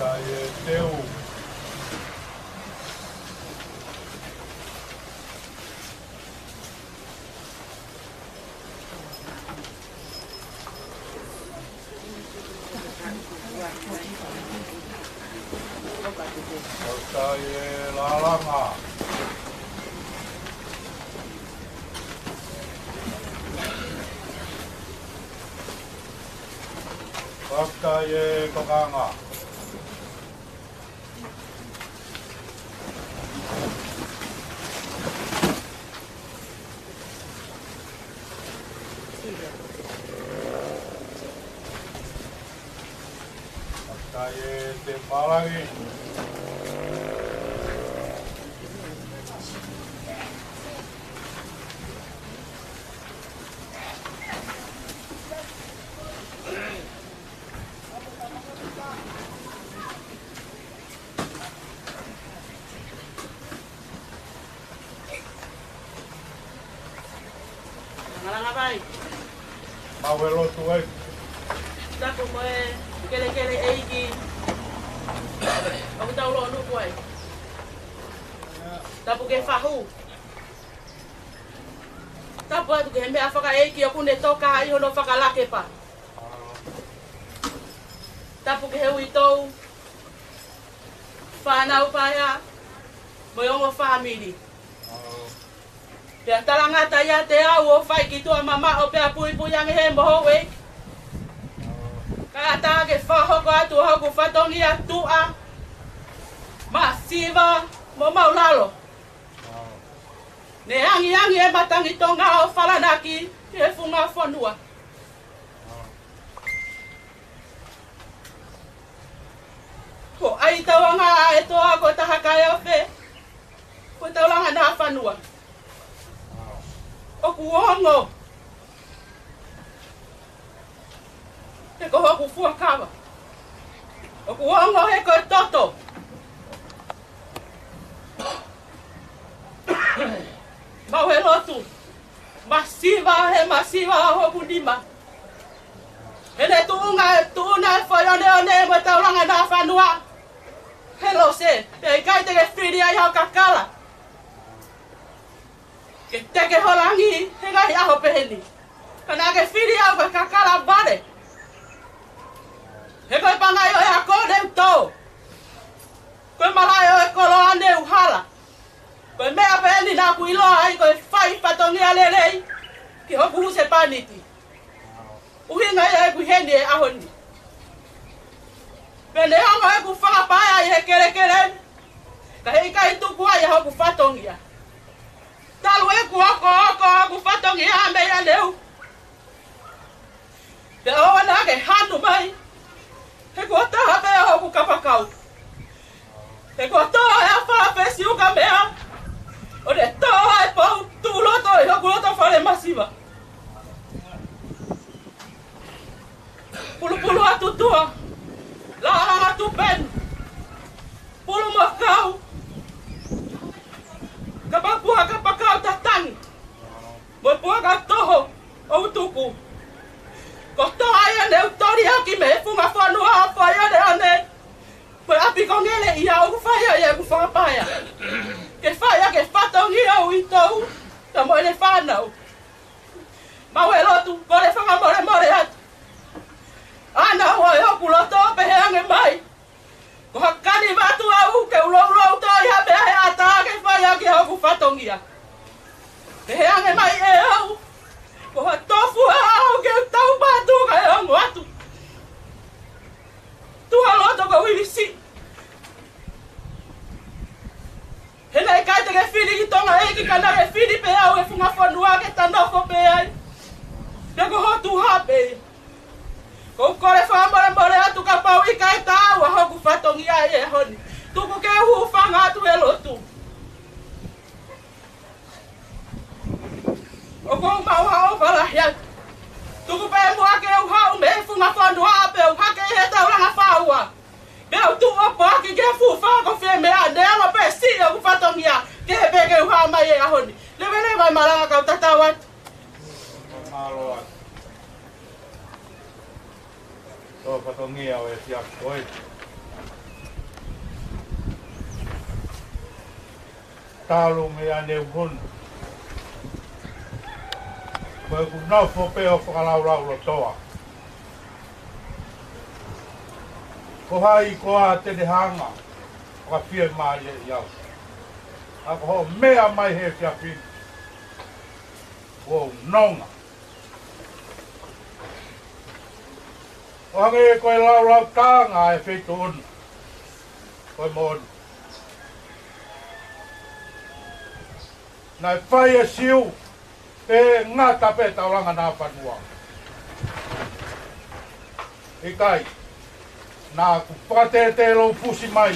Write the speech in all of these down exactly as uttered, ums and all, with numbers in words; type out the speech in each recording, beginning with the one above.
Fakafetaʻi e teu. Fakafetaʻi e lalanga. Fakafetaʻi e konga. Fakafetaʻi e teu pālangi. Langa langa mai. Mau e lotu ai. Tapu mo e kelekele ʻeiki. ʻOku tau lōnuku ai. Tapu ki he fahu. Tapu atu ki he meʻa fakaʻeiki ʻoku ne toka ai hono fakalakepa. Tapu ki he uitou, fānau paea, mo e ongo fāmili. Pea talangata ʻiate au ʻo fai ki tuʻa mamaʻo pea puipui ange he moho ē. Kae ʻatā ke fakahoko atu hoku fatongia tuʻa, masiva, mo maulalo. Ne angiangi e matangi Tonga ʻo falanaki ki he funga fonua. Ko ʻai tauanga ʻa e toa ko Taha Kaeofe, ko Taulanga Nafanua. ʻOku ongo. He ko hoku fuakava. ʻOku ongo he ko e toto. Mau e lotu. Masiva he masiva ʻa hoku nima. He ne tuʻunga, tuʻuna e foʻi oneone mo Taulanga Nafanua. He lose, pea ʻikai te ke fili ai hoʻo kakala. Ke teke ho langi, he ngaahi ʻaho peheni. Ka naʻa ke fili au ko e kakala vale. He ko e pangai ʻo e ako ne u tō. Ko e malaʻe ʻo e koloa ne u hala. Ko e meʻa peheni naʻa ku ʻiloa ai ko e fai fatongia lelei ki hoku husepāniti. ʻUhinga ia ʻeku ʻi heni he ʻaho ni. Pea neongo ʻeku fakapaea ʻi he kelekele ni, ka heʻikai tuku ai ʻa hoku fatongia. Talu ʻeku okooko hoku fatongia mei ʻaneu. Pea ʻoua naʻa ke hanu mai, he kuo taha pē hoku kapakau. He kuo tō e afā fesiuka meʻa, ʻo ne tō e pou tuʻu loto ʻi hoku loto fale masiva. Pulupulu atu tuʻa, lālanga tupenu, pulu mo kau, kapa puha kapakau tatangi, mo e puha ka toho ʻo utuku. Ko toa ia ne u toli ʻaki mei he funga fonua ʻo fai oneone. Ko e ʻapi kongele ia ʻoku fai ai ʻeku fakapaea. Ke fai ʻaki e fatongia ʻo e uitou, ka mo ʻene fānau. Mau e lotu, kole fakamolemole atu. ʻAna ua e hoku loto pehē ange mai. Ko ha kani vatu au ke u louloutoʻi ha meʻa he ʻatā ke fai ʻaki hoku fatongia. Pehē ange mai ʻe au. Ko ha tofu au ke u tau vatu kae ongo atu. Tuha loto ko Uilisi. He naʻe ʻikai te ke fili ki Tonga ʻEiki ka naʻa ke fili pē au he funga fonua ke ta nofo pē ai. Pea ko ho tuha pē. Ko u kole fakamolemole atu kapau ʻikai taau ʻa hoku fatongia he ʻaho ni. Tuku ke u hūfanga atu he lotu. ʻOku ou maʻu ha ʻofa lahi atu. Tuku pē muʻa ke u haʻu mei he funga fonua pea u hake he taulanga fāua. Pea u tuʻu ʻo poaki ke fuʻu fakafiemālie ʻa e ʻaho pē siʻi ʻoku fatongia ke he pē ke u hā mai he ʻaho ni. Leveleva e malanga kau tatau atu. Mālō atu. Ko e fatongia ʻo e efiafi ko eni, talu mei ʻaneuhu ni, ko ʻeku nofo pē ʻo fakalaulaulotoa, ko hai koā te ne hanga ʻo fakafiemālieʻi au? ʻA ko hoʻo meʻa mai he efiafi ni, ʻoku ou nonga ʻo hangē ko e laulautanga ʻa e feituʻu ni, ko e moʻoni. Naʻe fai ʻe Siu ʻe ngata pē taulanga naʻa fanua. ʻIkai, naʻa ku fakatētē loufusi mai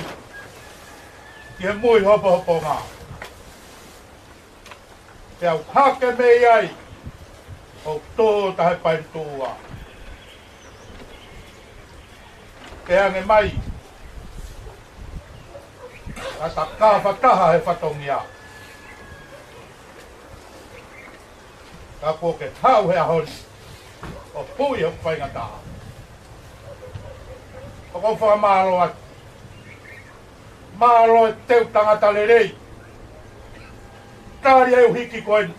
ki he mui hopohoponga. Pea u hake mei ai, ʻo u tō tahe paintua. Pea ange mai, ka ta ka fakataha he fatongia. Ka kuo ke haʻu he ʻaho ni ʻo hui hoku faingataʻa. ʻOku ou fakamālō atu. Mālō e teu tangata lelei. Tali e ʻuhiki ko eni.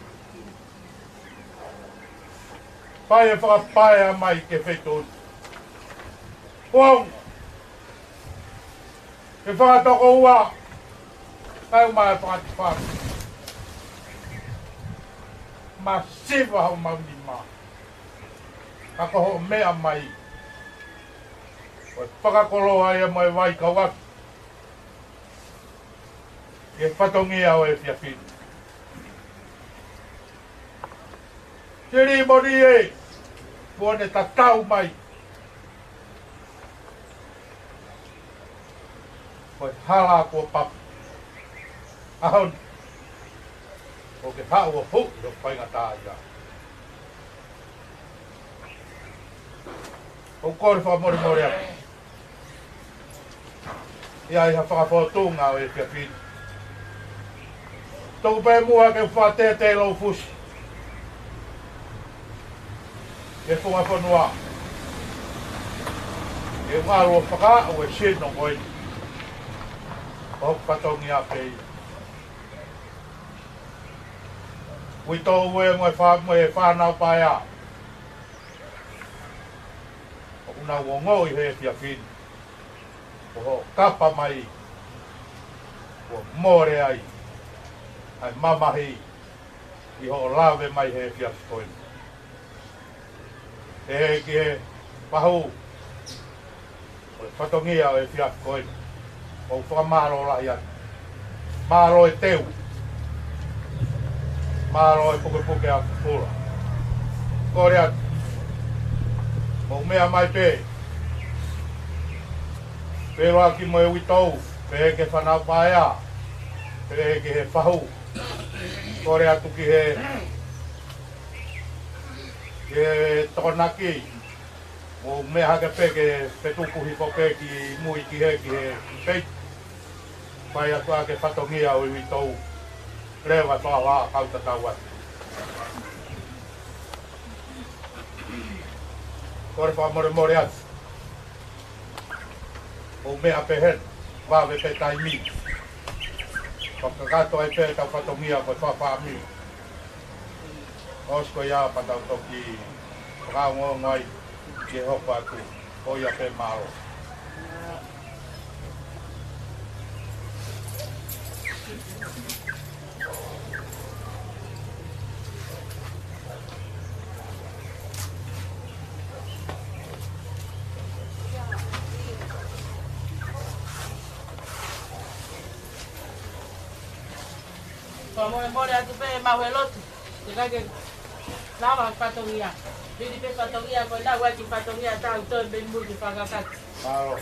Fai e fakapaea mai ki he feituʻu ni. Kuo ke fakatokoua, kae ʻumaʻā e fakatufa. Masiva homau nima. Ka ko hoʻo meʻa mai, ko e fakakoloa ia mo e vaikauʻaki ki he fatongia ʻo e efiafi ni. Silimoni ē, kuo ne tatau mai. Ko e hala kuo papu. ʻAho ni, ʻoku ke haʻu ʻo hui hoku faingataʻa ia. ʻOku ou kole fakamolemole atu. ʻI ai ha fakafōtunga ʻo e efiafi ni, tuku pē muʻa ke u fakatētē loufusi ki he funga fonua, ke u ʻalu ʻo fakaaʻu e sino ko eni. Ko hoku fatongia pē ia. Uitou ē mo e fā-, mo e fānau paea, ʻoku nau ongoʻi he efiafi ni, ko hoʻo kapa mai, kuo mole ai ʻa e mamahi ʻi hoʻo lave mai he efiafi ko eni. Pehē ki he fahu, ko e fatongia ʻo e efiafi ko eni, ʻoku ou fakamālō lahi atu. Mālō e teu. Mālō e pukepuke ʻa fufula. Kole atu, mou meʻa mai pē, pea ʻoku ʻi ai mo e uitou, pehē ki he fānau paea, pehē ki he fahu. Kole atu ki he, ki he Tokonaki, mou meʻa hake pē ki he fetuku hifo pē ki mui ki he, ki he pei. Fai atu ʻa e fatongia ʻo e uitou. Leva e fakahā kau tatau atu. Kole fakamolemole atu. Mou meʻa pē heni, vave pē taimi. Fakakakato ai pē ʻetau fatongia ko e fāmili. ʻOsi ko ia pea tau toki fakaongoongo ai ki he hoko atu. Ko ia pē, mālō. Fakamolemole atu pē ʻemau lotu. Teʻeki ke lava fatongia. Lili pē fatongia, ko e lau ʻa e kiʻi fatongia, tau toe pē mui ki he fakakakato. Mālō.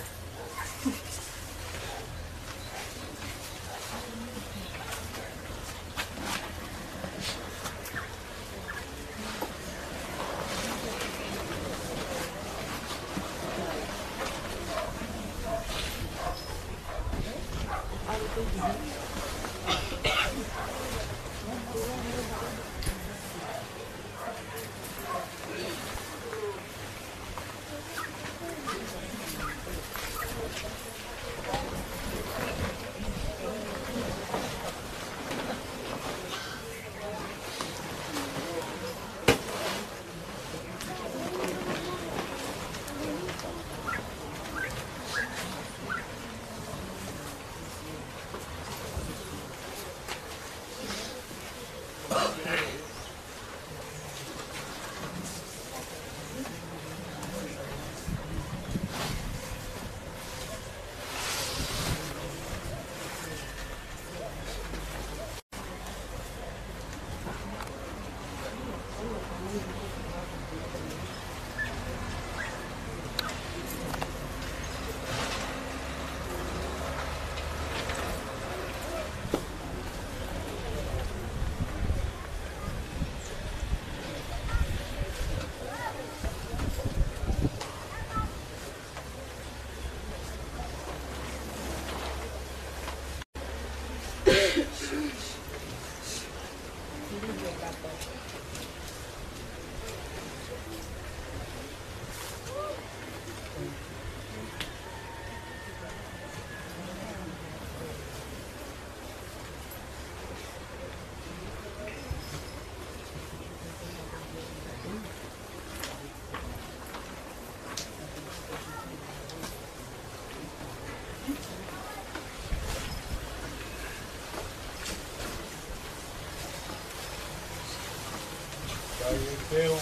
Peu.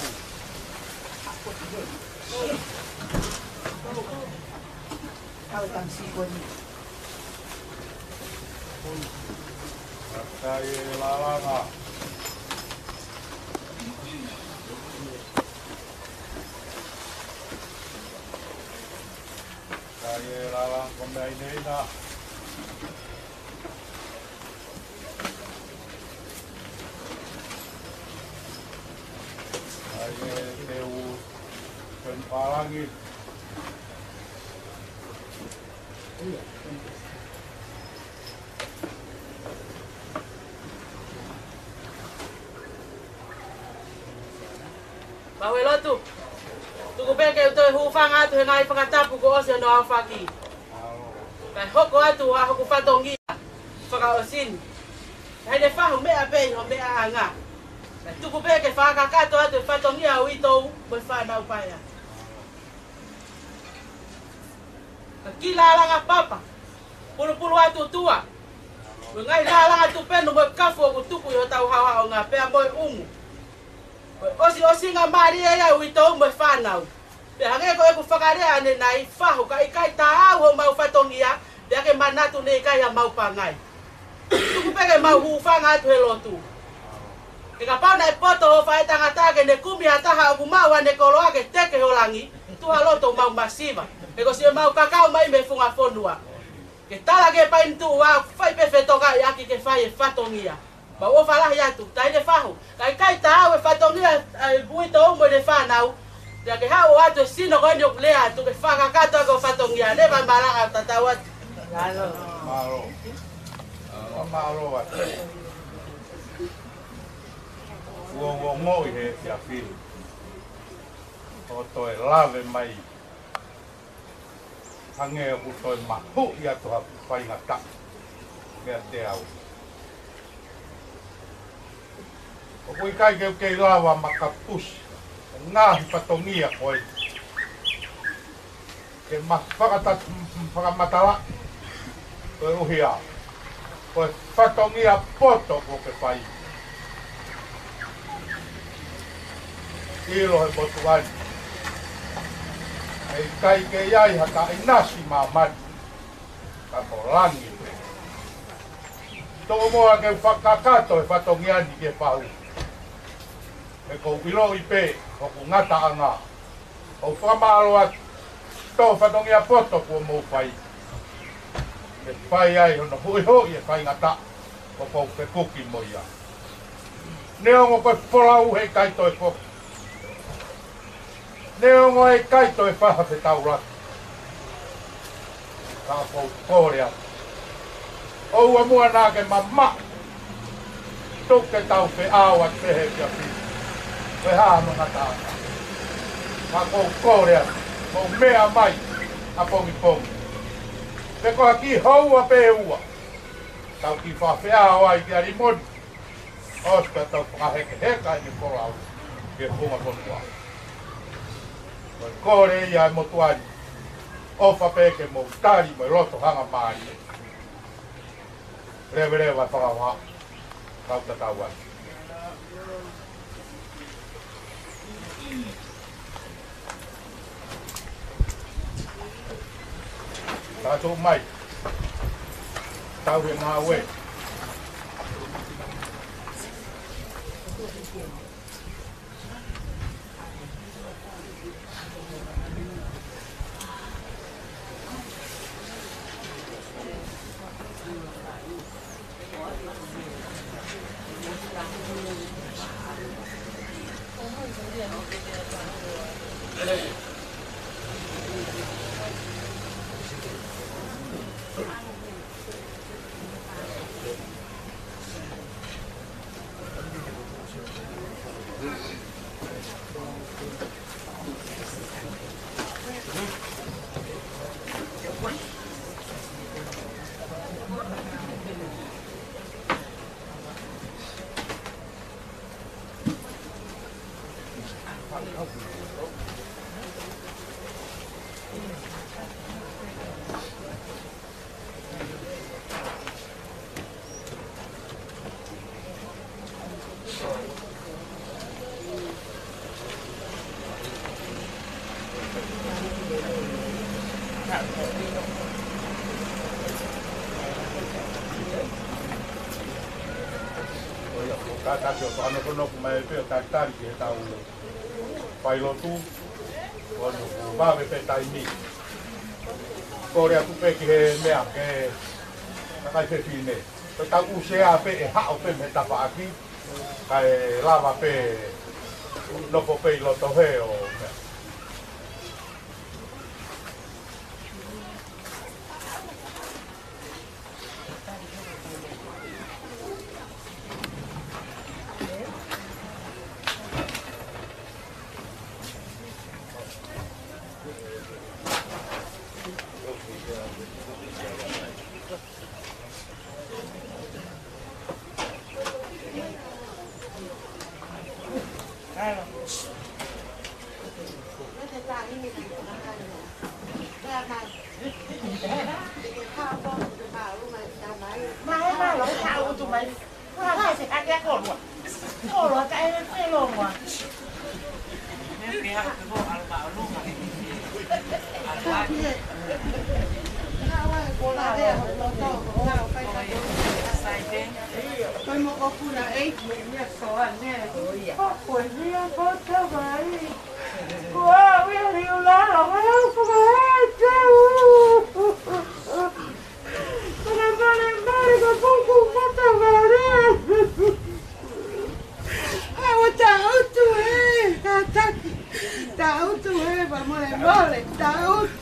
Kakai e lalanga. Kakai e lalanga ko meʻa ʻi heni. Kakai e peu, pen palangi. Mau e lotu. Tuku pē ke u toe hūfanga atu he ngaahi fakatapu kuo ʻosi hono aofaki. Kae hoko atu ʻa hoku fatongia fakaʻosi ni. Kae ne fahu meʻa pē ʻi ho meʻaʻanga. Kae tuku pē ke fakakakato atu e fatongia ʻo uitou mo e fānau paea. Ka ki lalanga papa, pulupulu atu tua. Mo e ngaahi lalanga tupenu mo e kafu ʻoku tuku ʻi hotau haohaonga pea mo e ʻumu. Ko e ʻosiʻosinga mālie ia ʻo uitou mo e fānau. Pea hangē ko ʻeku fakalea ʻanenai, fahu ka ʻikai taau homau fatongia, pea ke manatu ne ʻikai haʻamau pangai. Tuku pē ke mau hūfanga atu he lotu. He kapau naʻe poto ho faʻētangata ke ne kumi ha taha ʻoku maʻu ʻene koloa ke teke ho langi, tuha loto mau masiva. He ko siʻemau kakau mai mei he funga fonua. Ke tala ke paini tuʻu ʻa fai pē fetokaʻi ʻaki ke fai e fatongia. Mau ʻofa lahi atu, taʻe ne fahu. Ka ʻikai taau e fatongia ʻa e uitou mo ʻene fānau. Pea ke haʻu atu e sino ko eni ʻoku lea atu ke fakakakato ʻaki ho fatongia. Ne va malanga tatau atu. Mālō. Mālō. Mālō atu. Kuo u ongoʻi he efiafi ni ʻo toe lave mai hangē ʻoku toe mahuʻi atu ha faingataʻa meiate au. ʻOku ʻikai ke u kei lava makapusi e ngaahi fatongia ko ē ke ma fakata-, fakamatala koeʻuhi ko e fatongia poto kuo ke fai. ʻIlo he motuʻa ni, ʻe ʻikai ke ʻi ai ha taʻinasi māmani, ka ko langi pē. Tomuʻa ke u fakakakato e fatongia ni ke fahu. He ʻoku ou ʻiloʻi pē hoku ngataʻanga. ʻOku ou fakamālō atu. Tō fatongia poto kuo mou fai. ʻE fai ai hono huʻihuʻi e faingataʻa ʻoku ou fekuki mo ia. Neongo ko e folau he ʻikai toe foki. Neongo ʻe ʻikai toe fai ha fetaulaki. Ka ʻoku ou kole atu. ʻOua muʻa naʻa ke mamaʻo. Tuku ke tau feʻao atu pē he efiafi ni. Ko e hā hono ngataʻanga. Ka ʻoku ou kole atu. Mou meʻa mai ʻapongipongi. Pe ko ha kiʻi houa pe ua. Tau kiʻi fakafeʻao ai kia Limoni. ʻOsi pea tau fakahekeheka ʻene folau ki he funga fonua. Ko e kole ia ʻa e motuʻa ni. ʻOfa pē ke mou tali mo e loto hangamālie. Leveleva e fakavahaʻa. Kau tatau ai. Tau mai. Tau he ngāue. Ko ia, ko e kātaki ʻo fakanofonofo mai pē ʻo talitali ki heʻetau failotu, ʻo ne ʻoku vave pē taimi. Kole atu pē ki he meʻa, ki he kakai fefine. Ko ʻetau ʻū sea pē ʻe haʻu pē mei he tafaʻaki, kae lava pē nofo pē ʻi loto hē ʻo meʻa. Mai, mai, mai, mai, mai. Ua, se hake a kōlua. Kōlua ka e fai longoa. Ko e mokopuna ʻeiki, ia soa ne. Ko e ia ko tavai. Ko au ia liu lalo, ko e au ko e teu. Ko e mole mole ko pupu ko tavai. Aua taʻutu ē, kātaki. Taʻutu ē, fakamolemole, taʻutu.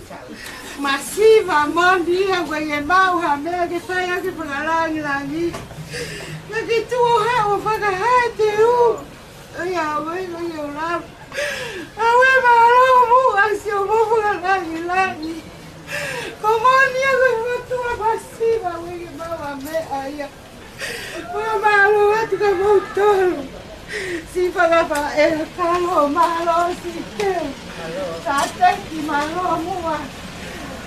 Masiva moʻoni ia, ʻoku ʻikai ke maʻu ha meʻa ke fai ʻaki e fakalāngilangi. Naʻa ke tuʻu ʻo haʻu ʻo fakahā e teu. ʻAi, ʻauē, ʻai, ʻo lava. ʻAuē, mālō muʻa siʻomou fakalāngilangi. Ko e moʻoni ia ko e motuʻa masiva, ʻoku ʻikai ke maʻu ha meʻa ia. Mālō atu kia moutolu. Siʻi fakafaʻehi, mālō, mālō siʻi teu. Sāteki, mālō muʻa.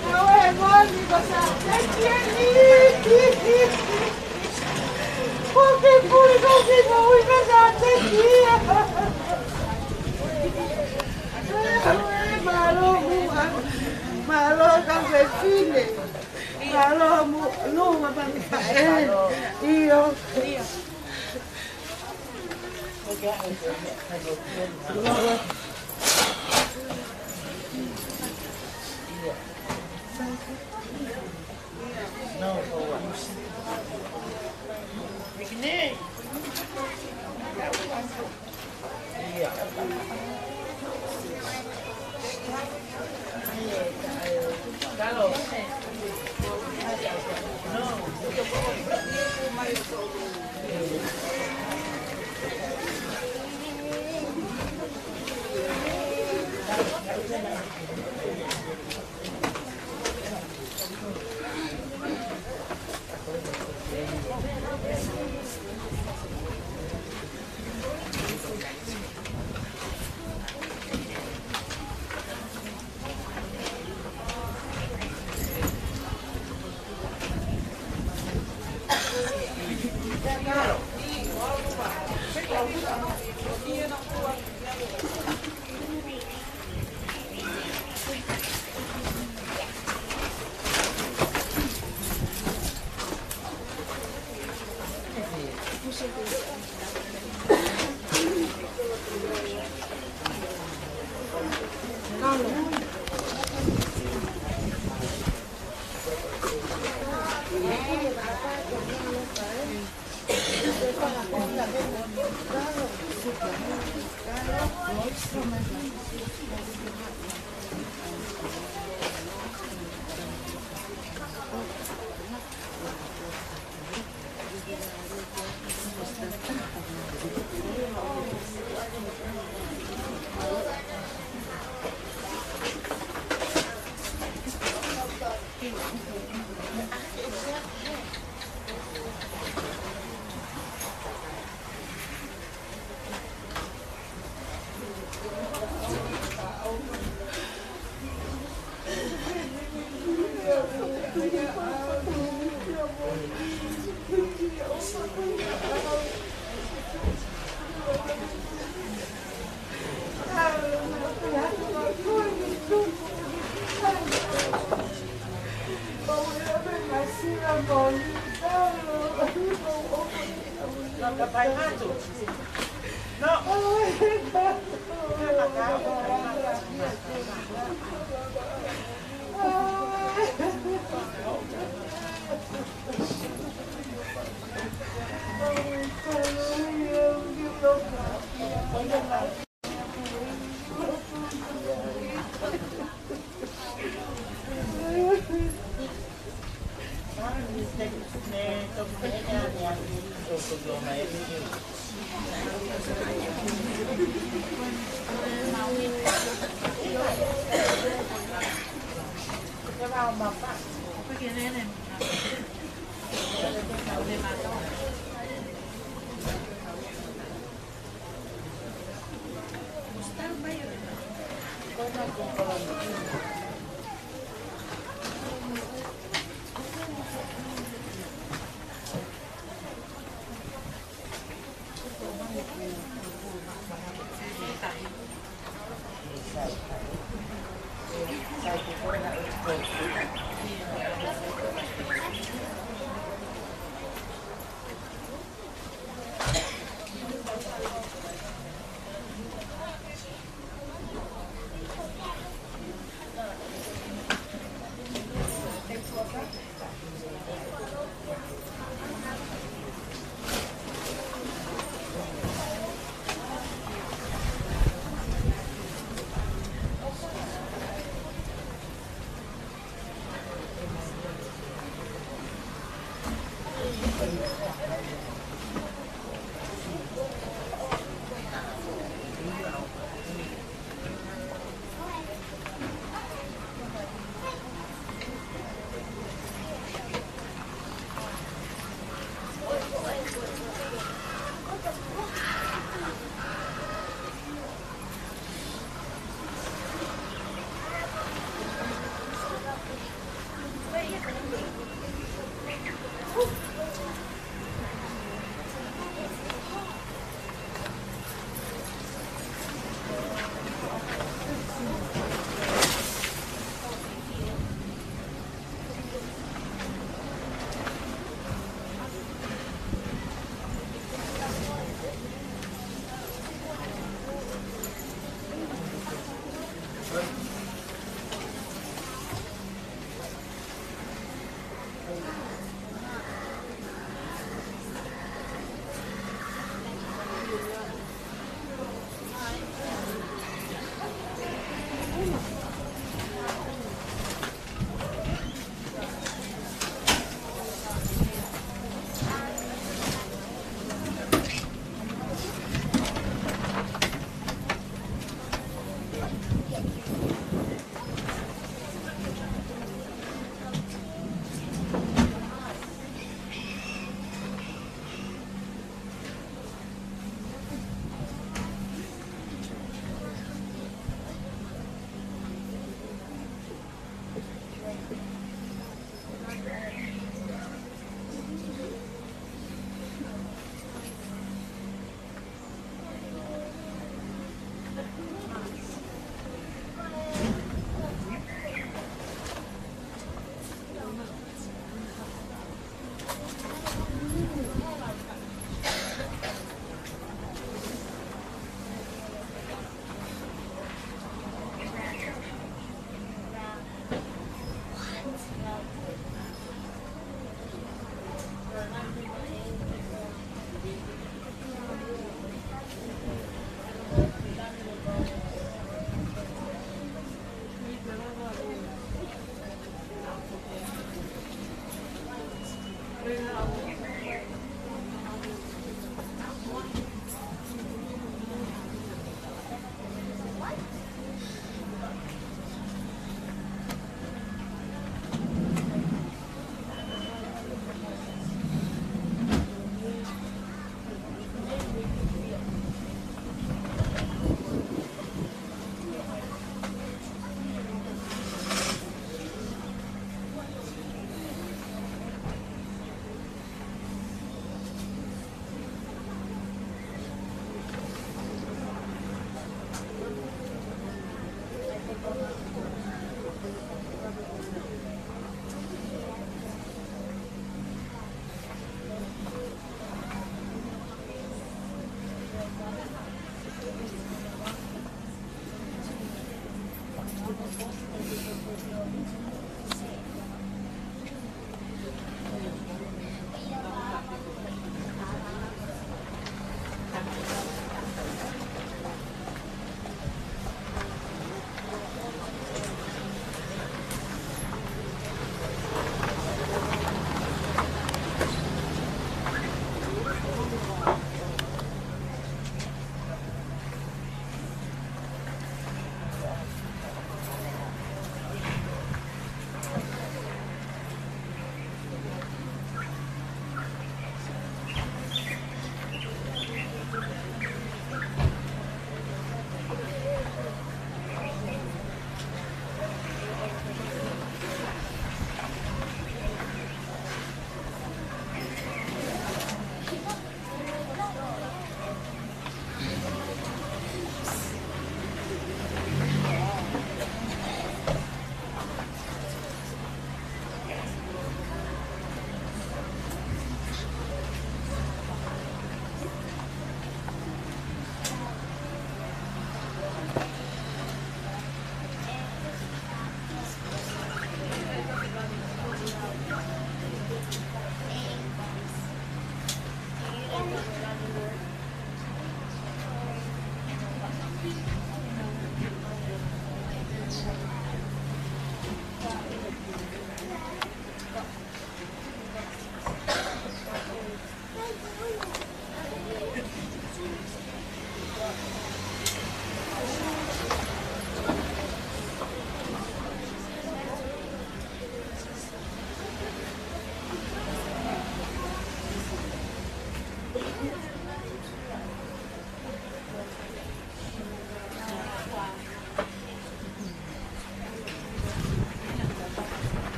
Ko e moʻoni ko Sāteki eni. Ko e puli ko e moʻui ko Sāteki ia. Mālō muʻa. Mālō kau fefine. Mālō muʻa, mālō muʻa. ʻIo.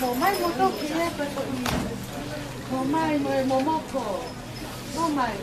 Mo mai mo toki e pe ko i. Mo mai mo e momoko. Mo mai.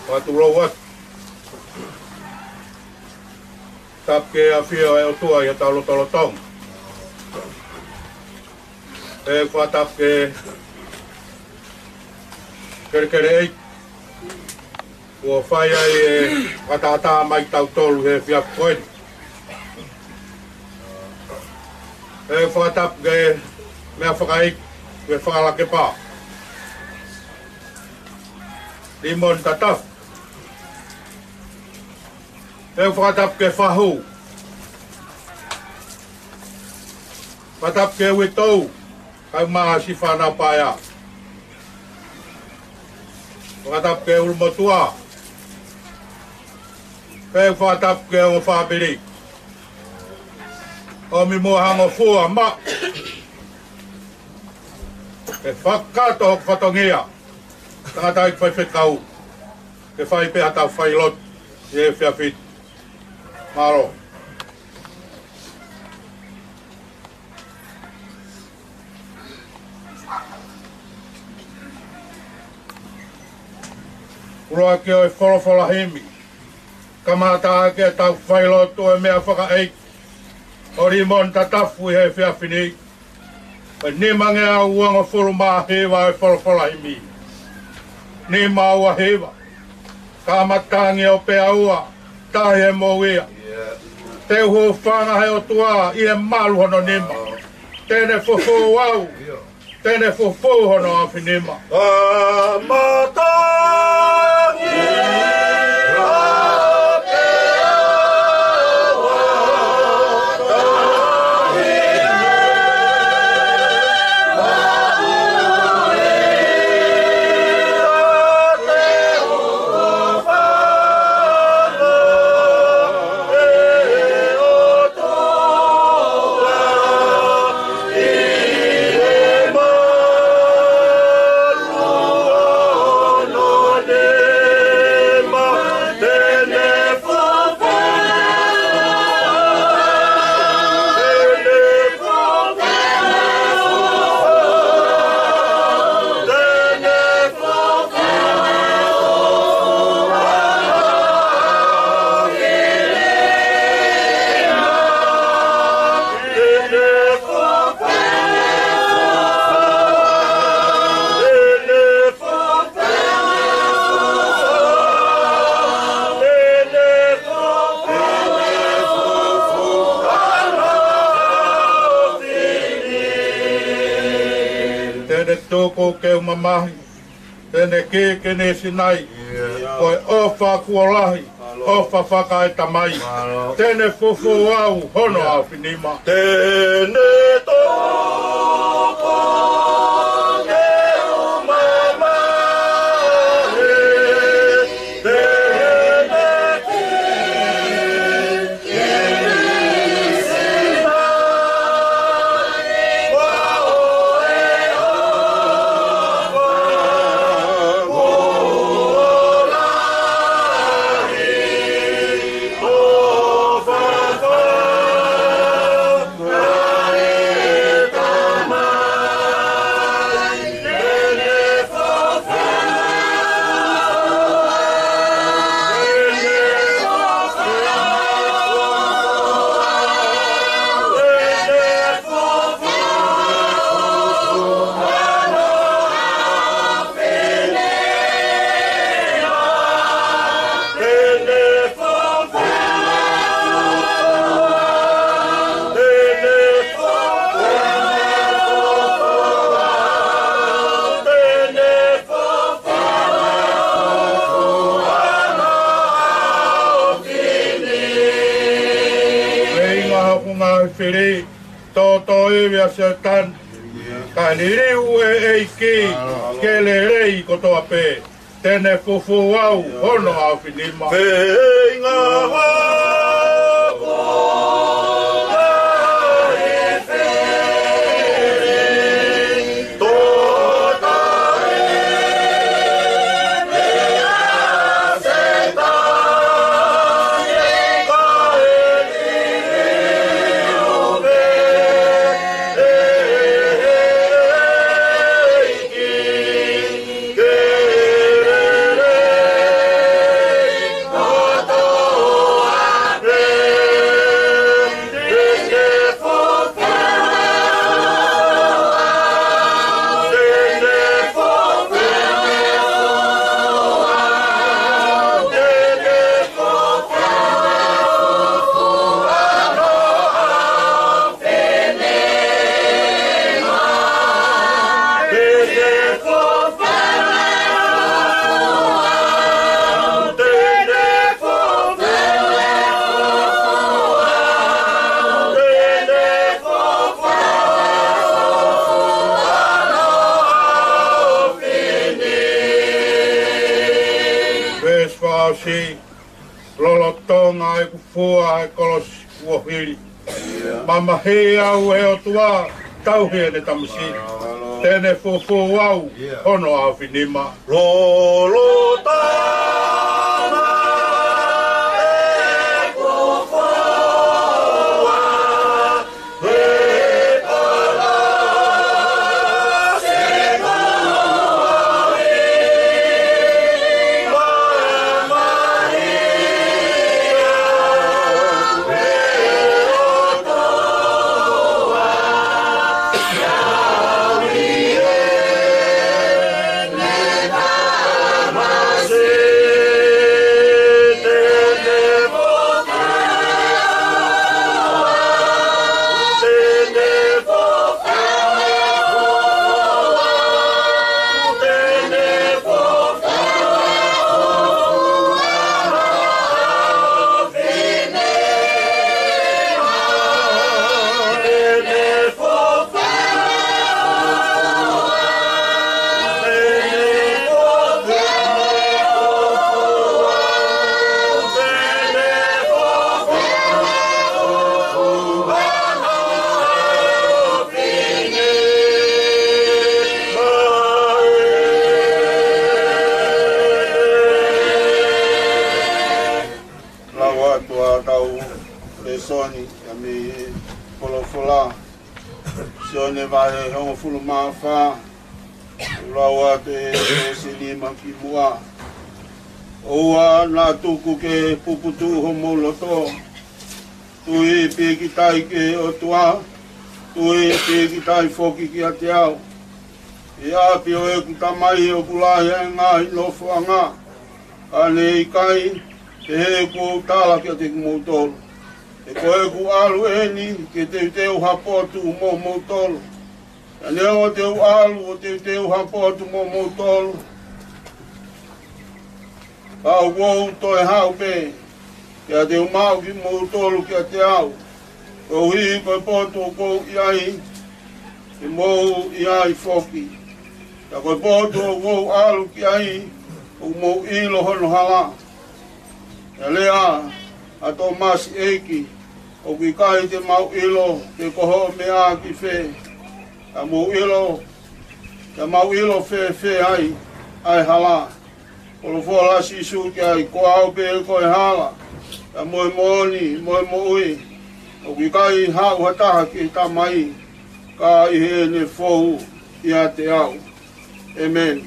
Fakatulou atu. Tapu ki he ʻafio ʻa e ʻOtua ʻi hotau lotolotonga. ʻE fakatapu ki he kelekele ʻeiki kuo fai ai e fakatātā mai kitautolu he efiafi ko eni. ʻE fakatapu ki he meʻafakaʻeiki, ki he fakalakepa, Limoni Tatafu. ʻE fakatapu ki he fahu. Fakatapu ki he uitou, kae ʻumaʻā siʻi fānau paea. Fakatapu ki he ʻulumotuʻa. Pea fakatapu ki he ongo fāmili. ʻOmi muʻa ha ngofua maʻu ke fakakakato hoku fatongia, tangataʻeiki faifekau, ke fai pē haʻatau failotu ʻi he efiafi ni. Mālō. ʻUluaki ʻo e folofola himi. Kamata ʻaki ʻetau failotu ʻo e meʻa fakaʻeiki ʻo Limoni Tatafu ʻi he efiafi ni. Ko e nimangeau uangofulu mā hiva ʻo e folofola himi. Nima ua hiva. Ka matangi ʻo pea ua, tahi e moʻui ia. Te u hūfanga he ʻOtua ʻi he malu hono nima. Te ne fufū au, te ne fufū hono ʻaofinima. Ka matangi ʻo pea ua, tahi Te ne tuku ke u mamahi, te ne kikini Sinai. Ko e ʻofa kuo lahi, ʻofa fakaetamai. Te ne fufū au hono ʻaofinima. Te ne tuku ke u mamahi, te ne kikini Sinai. Ko e ʻofa kuo lahi, ʻofa fakaetamai. Feinga hoku ngaahi fili, tōtōivi ʻa Sētane, kae liliu ʻe he ʻEiki ke lelei kotoa pē. Te ne fufū au hono ʻaofinima. Feinga hoku ngaahi fili, tōtōivi ʻa Sētane, kae liliu pē ʻe he ʻEiki. Veesi fakaʻosi. Lolotonga ʻeku fua ʻa e kolosi kuo hili, mamahi au ʻe he ʻOtua, tauhi ʻene tamasiʻi. Te ne fufū au hono ʻaofinima. Lolotonga ʻeku fua Sione, ʻa e meʻi folofola. Sione vahe hongofulu mā fā, lau atu e veesi nima ki muʻa. ʻOua naʻa tuku ke puputuʻu homou loto. Tui pīkitai ki he ʻOtua, tui pīkitai foki kiate au. ʻI he ʻapi ʻo ʻeku Tamai ʻoku lahi ʻa e ngaahi nofoʻanga, ka ne ʻikai, pehē kuo u tala kiate kimoutolu. He ko ʻeku ʻalu ʻeni ke teuteu ha potu mo moutolu. Ka neongo te u ʻalu ʻo teuteu ha potu mo moutolu, ka ʻoku ou toe haʻu pē, pea te u maʻu kimoutolu kiate au. Koeʻuhi ko e potu ʻoku ou ʻi ai, ke mou ʻi ai foki. Ka ko e potu ʻoku ou ʻalu ki ai, ʻoku mou ʻilo hono hala. Pea lea ʻa Tōmasi, ʻEiki, ʻoku ʻikai te mau ʻilo pe ko hoʻo meʻa ki fē. Ka mou ʻilo, ka mau ʻilo fēfē ai ʻa e hala. Folofola ʻa Sīsū ki ai, ko au pē ko e hala, ka mo e moʻoni, mo e moʻui. ʻOku ʻikai haʻu ha taha ki he Tamai, ka ʻi heʻene fou ʻiate au. ʻĒmeni.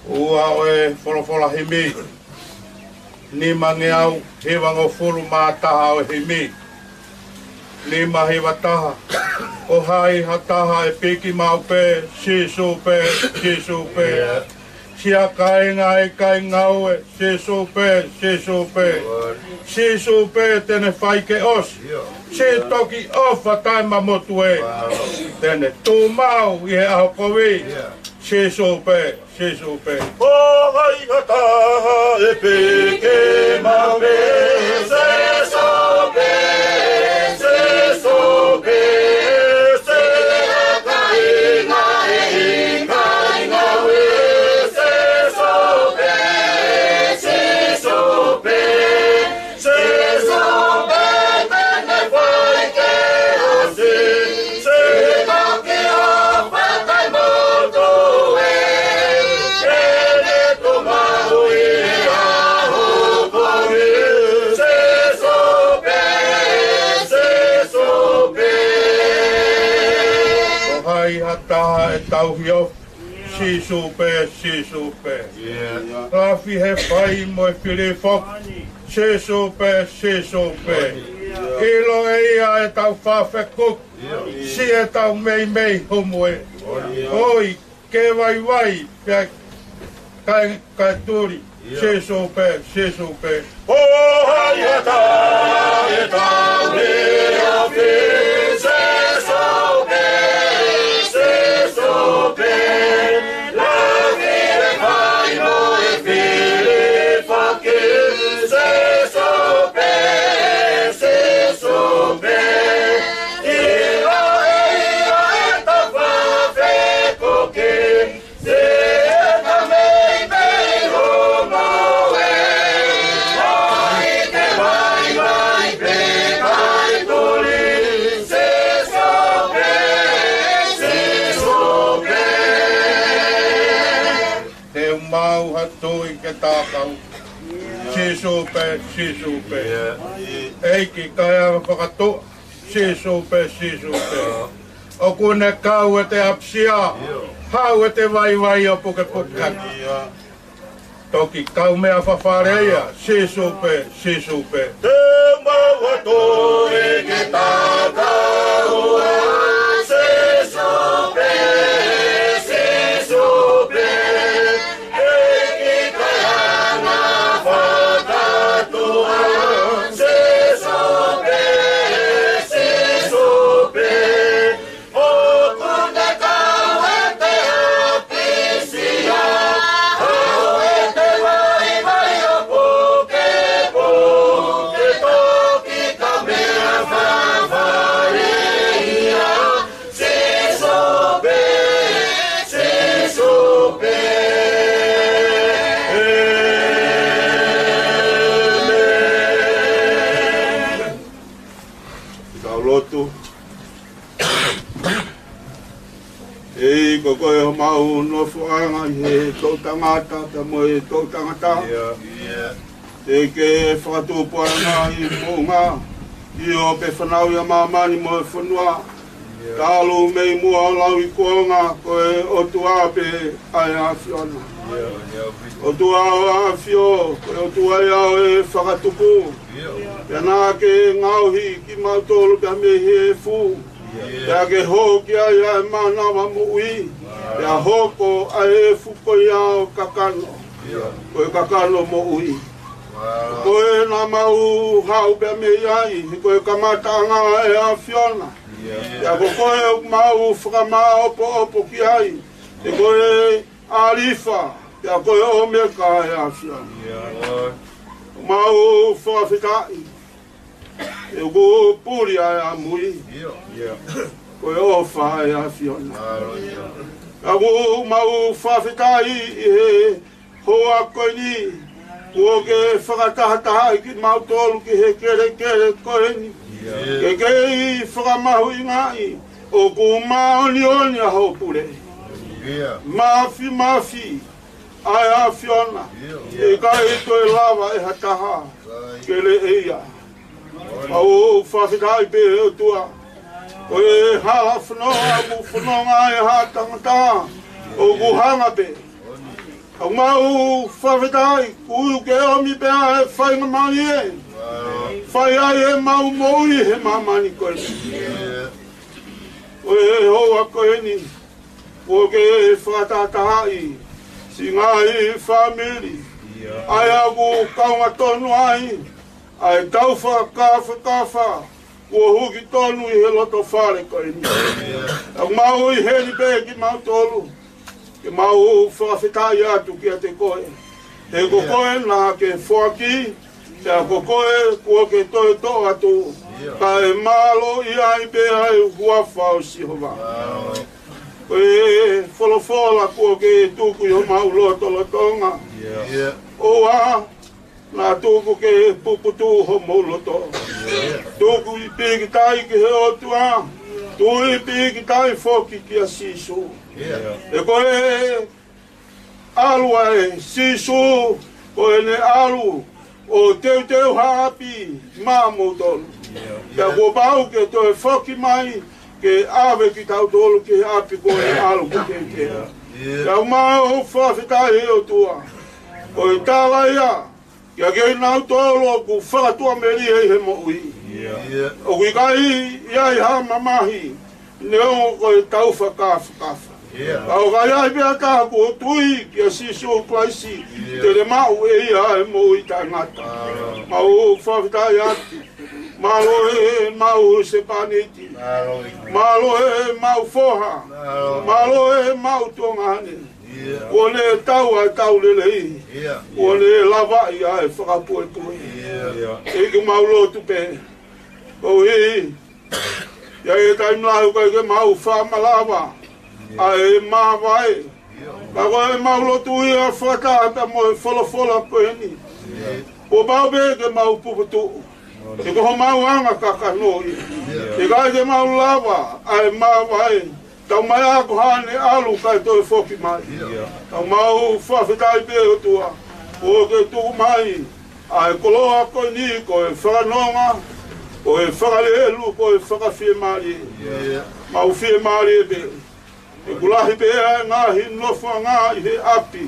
Ua ʻo e folofola himi, nimangeau hivangofulu mā taha ʻo e himi. Nima hiva taha. Ko hai ha taha ʻe piki maʻu pē, Sīsū pē, Sīsū pē. Siʻa kāinga ʻikai ngaue, Sīsū pē, Sīsū pē. Sīsū pē te ne fai ke ʻosi. Sītoki ʻofa taʻemamotu ē, te ne tuʻu maʻu ʻi he ʻaho kovi. Sīsū pē, Sīsū pē. Ko hai ha taha ʻe piki maʻu pē, Sīsū pē, Sīsū pē. Siʻa kāinga ʻikai ngaue, Sīsū pē, Sīsū pē. Sīsū pē te ne fai ke ʻosi, Sītoki ʻofa taʻemamotu ē, te ne tuʻu maʻu ʻi he ʻaho kovi. Sīsū pē, Sīsū pē. Ko hai ha taha ʻe tauhi ʻofa, Sīsū pē, Sīsū pē. Lafi he fai mo e fili foki, Sīsū pē, Sīsū pē. ʻIlo ʻe ia ʻetau fakafekuki, siʻetau meimei humu ē. ʻOi, ke vaivai pea kae, kae tuli, Sīsū pē, Sīsū pē. Ko hai ha taha ʻe tauhi ʻofa, Sīsū pē, Sīsū pē. Lafi he fai mo e fili foki, Sīsū pē, Sīsū pē. ʻIlo ʻe ia ʻetau fakafekuki, siʻetau meimei humu ē. ʻOi, ke vaivai pea kae tuli, Sīsū pē, Sīsū pē. Te u maʻu ha tui ke takau, Sīsū pē, Sīsū pē. ʻEiki, kae anga fakatuʻa, Sīsū pē, Sīsū pē. ʻOku ne kau ʻete ʻapisia, haʻu ʻete vaivai ʻo pukepuke ʻaki. Toki kaumeʻa fafale ia, Sīsū pē, Sīsū pē. Te u maʻu ha tui ke takau, Sīsū pē, Sīsū pē. ʻEiki, kae anga fakatuʻa, Sīsū pē, Sīsū pē. ʻOku ne kau ʻete ʻapisia, haʻu ʻete vaivai ʻo pukepuke, toki kaumeʻa fafale ʻOku nofoʻanga ʻi he toʻutangata pea mo e toʻutangata. Te ke fakatupu ʻa e ngaahi moʻunga, ʻio, pea fanauʻi ʻa māmani mo e fonua. Talu mei muʻa ʻo lauikuonga, ko e ʻOtua pē ʻa e ʻAfiona. ʻOtua ʻo e ʻAfio, ko e ʻOtua ia ʻo e fakatupu. Pea naʻa ke ngaohi kimautolu pea mei he efu, pea ke hoko ai ʻa e mānava moʻui, pea hoko ʻa e efu ko ia ʻo kakano, ko e kakano moʻui. Ko e naʻa mau haʻu pea mei ai, he ko e kamataʻanga ʻa e ʻAfiona. Pea ko koe ʻoku mau fakamāʻopoʻopo ki ai, he ko e ʻAlifa, pea ko e ʻOmeka ʻa e ʻAfiona. Mau fakafetaʻi, he ʻoku puli ʻa e ʻamui, ko e ʻofa ʻa e ʻAfiona. Pea ʻoku mau fakafetaʻi ʻi he houa ko eni, kuo ke fakatahatahaʻi kimautolu ki he kelekele ko eni. Ke kei fakamahuʻingaʻi, ʻoku māʻoniʻoni ʻa hoʻo pule. Māfimafi ʻa e ʻAfiona, ʻikai toe lava ʻe ha taha ke leʻeia. Mau fakafetaʻi pē ʻe ʻOtua, ko e hala fononga ʻoku fononga ai ha tangata ʻoku hanga pē. Ka mau fakafetaʻi, kuo ke ʻomi pē ʻa e faingamālie, fai ai ʻemau moʻui he māmani ko eni. Ko e houa ko eni, kuo ke fakatahatahaʻi siʻi ngaahi fāmili, ʻa ia ʻoku kaunga tonu ai ʻa e tau fakakafakafa kuo huki tonu ʻi he loto fale ko eni. ʻOku mau ʻi heni pē kimautolu, ke mau fakafetaʻi atu kiate koe. He ko koe naʻa ke foaki, pea ko koe kuo ke toe toʻo atu, kae mālōʻia ai pē ʻa e huafa ʻo Sihova. Ko e folofola kuo ke tuku ʻi homau lotolotonga. ʻOua naʻa tuku ke puputuʻu homou loto. Tuku ʻi pīkitai ki he ʻOtua, tui pīkitai foki kia Sīsū. He ko e ʻalu ʻa Sīsū, ko ʻene ʻalu ʻo teuteu ha ʻapi maʻamoutolu. Pea kuo pau ke toe foki mai ke ʻave kitautolu ki he ʻapi ko ʻene ʻalu ke teuteu. Pea mau fakafetaʻi ʻe ʻOtua, ko e tala ia kiate kinautolu ʻoku fakatuʻamelie ʻi he moʻui. ʻOku ʻikai ʻi ai ha mamahi, neongo ko e tau fakafakafa. Ka ʻoku ʻi ai pē ha taha kuo tui kia Sīsū Kalaisi, te ne maʻu ʻe ia ʻa e moʻui taʻengata. Mau fakafetaʻi atu. Mālō ʻemau husepāniti. Mālō ʻemau foha. Mālō ʻemau tuongaʻane. Kuo ne tau ʻa e tau lelei. Kuo ne lavaʻi ʻa e fakapuepue. ʻEiki, mau lotu pē. Koeʻuhi ʻi he taimi lahi ʻoku ʻikai ke mau faʻa malava ʻa e māvae. Ka ko ʻemau lotu ia fakataha pea mo e folofola ko eni, kuo pau pē ke mau puputuʻu. He ko homau anga kakano ia. ʻIkai ke mau lava ʻa e māvae. Tau mai ako haʻane ʻalu kae toe foki mai. Ka mau fakafetaʻi pē ʻOtua, kuo ke tuku mai ʻa e koloa ko eni, ko e fakanonga, ko e fakalelu, ko e fakafiemālie. Mau fiemālie pē. He ʻoku lahi pē ʻa e ngaahi nofoʻanga ʻi he ʻapi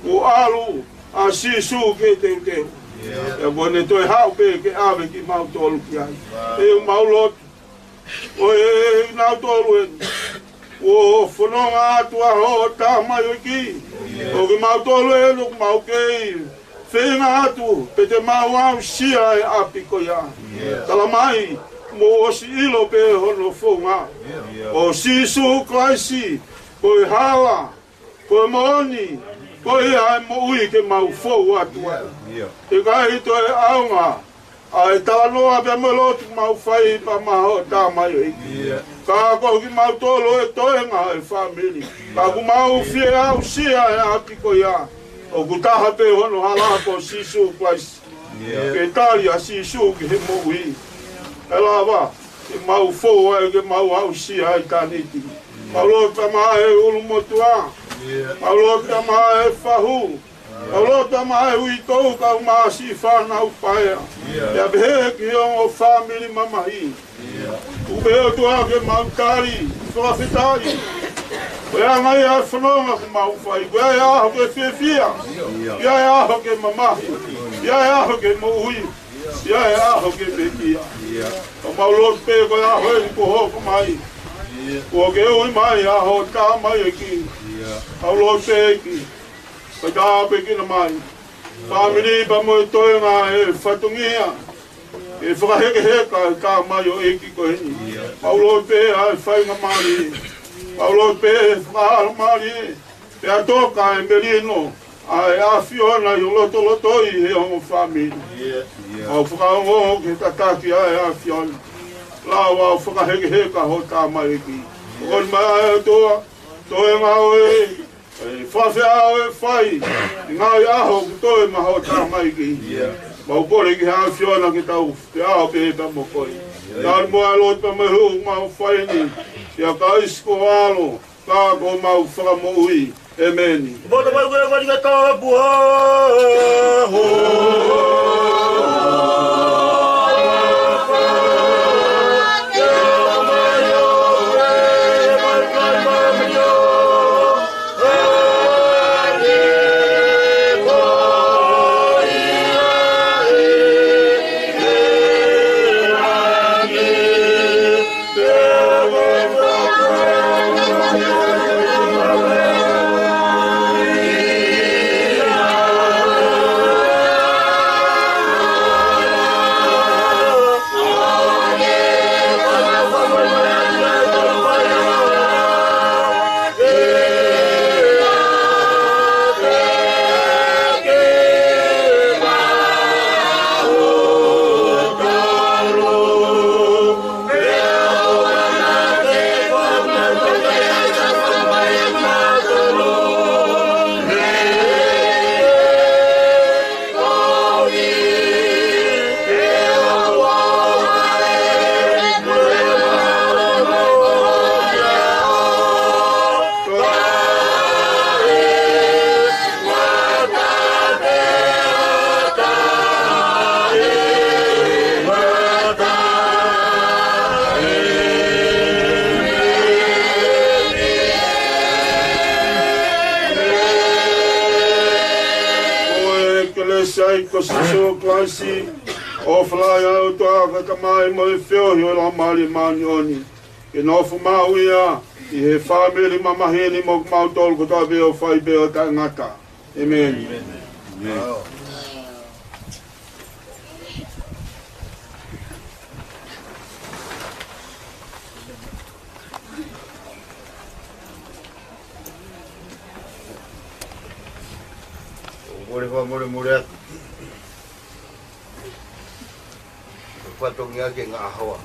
kuo ʻalu ʻa Sīsū ke teuteu. Pea kuo ne toe haʻu pē ke ʻave kimautolu ki ai. ʻE mau lotu, ko e kinautolu eni kuo fononga atu ʻa hoʻo tamaioʻeiki. Ko kimautolu eni ʻoku mau kei feinga atu pe te mau aʻusia e ʻapi ko ia. Tala mai, mou ʻosi ʻilo pē hono founga. Ko Sīsū Kalaisi, ko e hala, ko e moʻoni, ko ia e moʻui ke mau fou atu ai. ʻIkai toe ʻaonga ʻa e talanoa pea mo e lotu mau fai pea maʻa hoʻo tamaioʻeiki. Ka ko kimautolu e toenga e fāmili. Ka ʻoku mau fie aʻusia e ʻapi ko ia. ʻOku taha pē hono hala, ko Sīsū Kalaisi. Ke tali ʻa Sīsū ki he moʻui, ʻe lava ke mau fou ai ke mau aʻusia ʻitāniti. Mau lotu pē maʻa e ʻulumotuʻa. Mau lotu pē maʻa e fahu. Mau lotu pē maʻa e uitou kae ʻumaʻā siʻi fānau paea. Pea pehē ki he ongo fāmili mamahi. Kuo pehē ʻOtua ke mau tali, fakafetaʻi. Ko e anga ia e fononga kuo mau fai. Ko e ʻaho ke fiefia. Ko e ʻaho ke mamahi. Ko e ʻaho ke moʻui. Ko e ʻaho ke pekia. Ka mau lotu pē ko e ʻaho eni kuo hoko mai. Kuo ke ui mai ʻa hoʻo tamaioʻeiki. Mau lotu pē ʻEiki. Ka tāpuekina mai. Fāmili pea mo e toenga e fatongia. ʻE fakahekeheka e tamaioʻeiki ko eni. Mau lotu pē ʻa e faingamālie. Mau lotu pē ʻe fakahalamālie. Pea toka e melino ʻa e ʻAfiona ʻi ho lotolotoi he ongo fāmili. Mau fakaongo ke tataki ʻa e ʻAfiona. Lava ʻo fakahekeheka ho tamaioʻeiki. Koni mai ʻa e ʻOtua, toe ngāue, ʻe fakafeʻao e fai, ngaahi ʻaho kuo toe maʻa ho tamaioʻeiki. Mau kole ki he ʻAfiona ke tau feʻao pē pea mo koe. Tali muʻa e lotu pea mo e hū mau fai ni, ʻia Kalaisi ko ho ʻAlo, ka ko homau Fakamoʻui. ʻĒmeni. Moto mai koe kani ka tau puha. Ko e kelesi ʻa e ʻEiki ko Sīsū Kalaisi, ʻofa lahi ʻa e ʻOtua ko e Tamai mo e feohi ʻo e Laumālie Māʻoniʻoni, ke nofo maʻu ia ʻi he fāmili mamahi ni mo kimautolu kotoa pē ʻo fai pē ʻo taʻengata. ʻĒmeni. ʻOku ou fakamolemole atu. Ko e fatongia ke ngaʻahoa.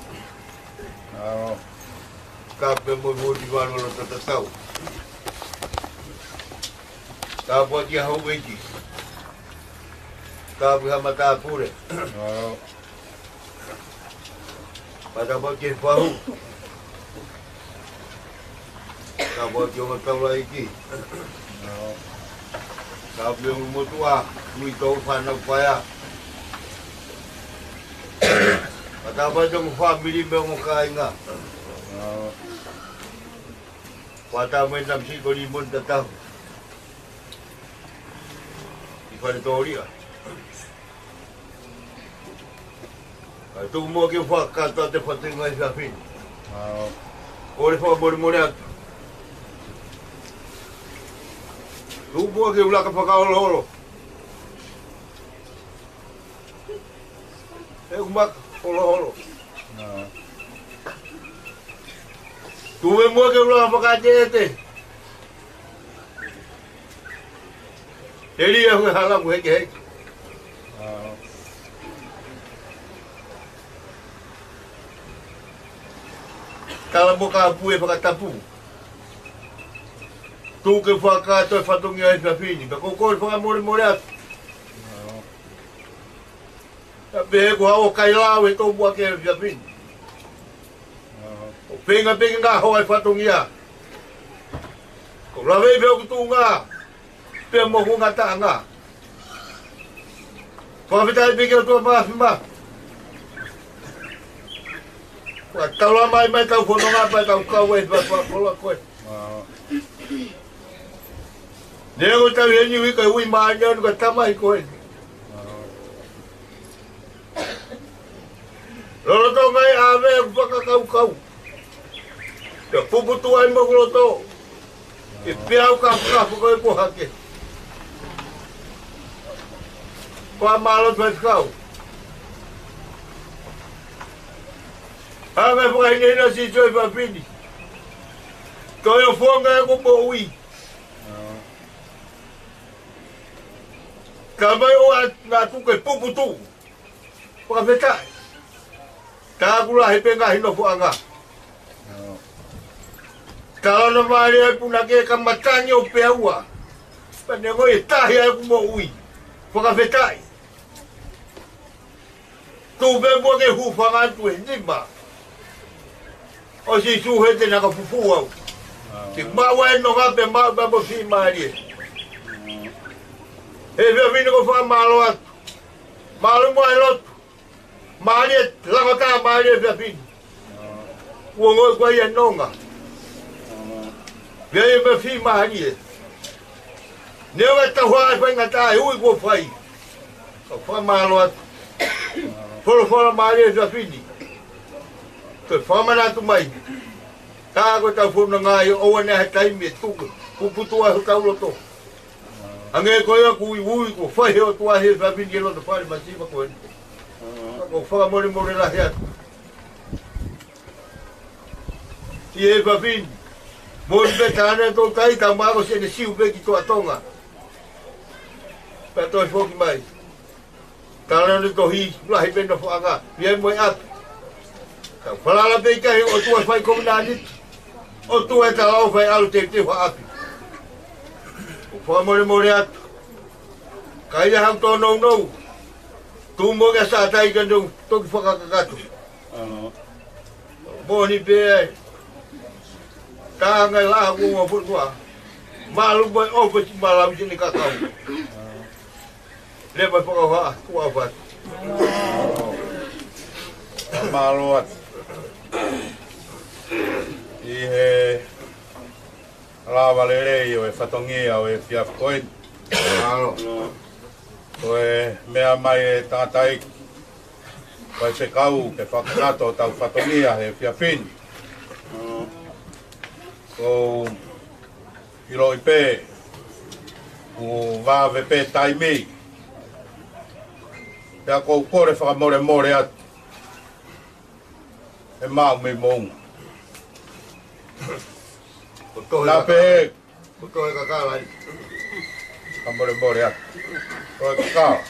Ka pea mo e moti valo lo tatatau. Tāpuaki ʻa houʻeiki. Tāpuaki ha matāpule. Pea tāpuaki e fahu. Tāpuaki ʻo e taulaʻeiki. Tāpuaki ʻulumotuʻa, uitou fānau paea. Pea tāpuaki ʻo e fāmili mo e kāinga. Pea tāpuaki e tamasiʻi ko Limoni Tatahu. ʻI Fale Tōlia. Kae tuku muʻa ke u fakakakato atu e fatongia ʻo e efiafi ni. ʻOku ou fakamolemole atu. Tuku muʻa ke u laka fakaholoholo. ʻE u maka holoholo. Tuku muʻa ke u laka fakaʻeteʻete. Telia ʻa e hala kuo hekeheke. Tala mo ka pue fakatapu. Tuku ke u fakakakato e fatongia ʻo e efiafi ni. Pea ʻoku ou kole fakamolemole atu. Pea pehē ko haʻo kai lau he tō muʻa ke efiafi ni. ʻO feinga pē ke ngaʻahoa e fatongia. Lavei pē hoku tuʻunga pea mo hoku ngataʻanga. Fakafetaʻi pē ki he ʻOtua Māfimafi. Fakataulama mai ʻetau fononga pea tau kau ai pea fakakoloa ko ē. Neongo ʻetau ʻi heni ʻi he ui ko e ui māʻoniʻoni ko e tama ʻi ko ē. Lolotonga ʻi ʻave ʻeku fakakaukau, pea puputuʻu ai mo hoku loto, ʻi he peau kafakafa ko ē kuo hake. Fakamālō atu Faifekau. Hanga ʻe he fakahinehina ʻo Sīsū he efiafi ni, toe ʻofonga ʻeku moʻui. Ka mai ʻoatu naʻa tuku ke puputuʻu. Fakafetaʻi. Tā ʻoku lahi pē ngaahi nofoʻanga. Talanoa mālie ai punake ka matangi ʻo peaua. Pea neongo ʻe tahi ai ʻeku moʻui. Fakafetaʻi. Tuʻu pē muʻa ke u hūfanga atu he nima ʻo Sīsū he te na ka fufū au. Ke maʻu ai e nonga pea maʻu pē mo e fiemālie. He efiafi ni ʻoku ou fakamālō atu. Mālō muʻa e lotu. Mālie, lako tā mālie e efiafi ni. Kuo ongoʻi ko ia e nonga. Pea ʻi ai mo e fiemālie. Neongo ʻetau hā e faingataʻa he ui kuo fai, ka fakamālō atu. Folofola mālie e efiafi ni. Toe fakamanatu mai. Tā ko ʻetau fononga ʻi ʻoua naʻa ʻi ai ha taimi ʻe tuku ke puputuʻu ai hotau loto. Hangē ko ia ʻoku uiui kuo fai he ʻOtua he efiafi ni ʻi he loto fale masiva ko eni. Ka ʻoku ou fakamolemole lahi atu ʻi he efiafi ni. Moʻoni pē taʻane tō tai tau mako sene siu pē ki Toa Tonga. Pea toe foki mai. Talanoa e tohi, lahi pē nofoʻanga, ʻi ai mo e ʻapi. Tau falala pē ki he ʻOtua fai kovinānite. ʻOtua ʻe talaʻofa ʻe ʻalu teuteu ha ʻapi. ʻOku ou fakamolemole atu. Ka ʻi ai haʻaku tōnounou, tuʻu mo ke sātai ka neu toki fakakakato. Moʻoni pē ai. Taʻanga e laha kuo ua putua. Malu mo e ʻofa siʻi malau sini kakau. Leva e fakahā, kuo ʻofa. Mālō atu. ʻI he lava lelei ʻo e fatongia ʻo e efiafi ko eni. Mālō. Ko e meʻa mai e tangataʻeiki Faifekau ke fakakakato hotau fatongia he efiafi ni. ʻOku ou ʻiloʻi pē, kuo vave pē taimi. Pea ʻoku ou kole fakamolemole atu he maʻu mei moʻunga. Ko e tohi naʻa pē, ko e tohi kakala ē. Fakamolemole atu. Ko e kakala.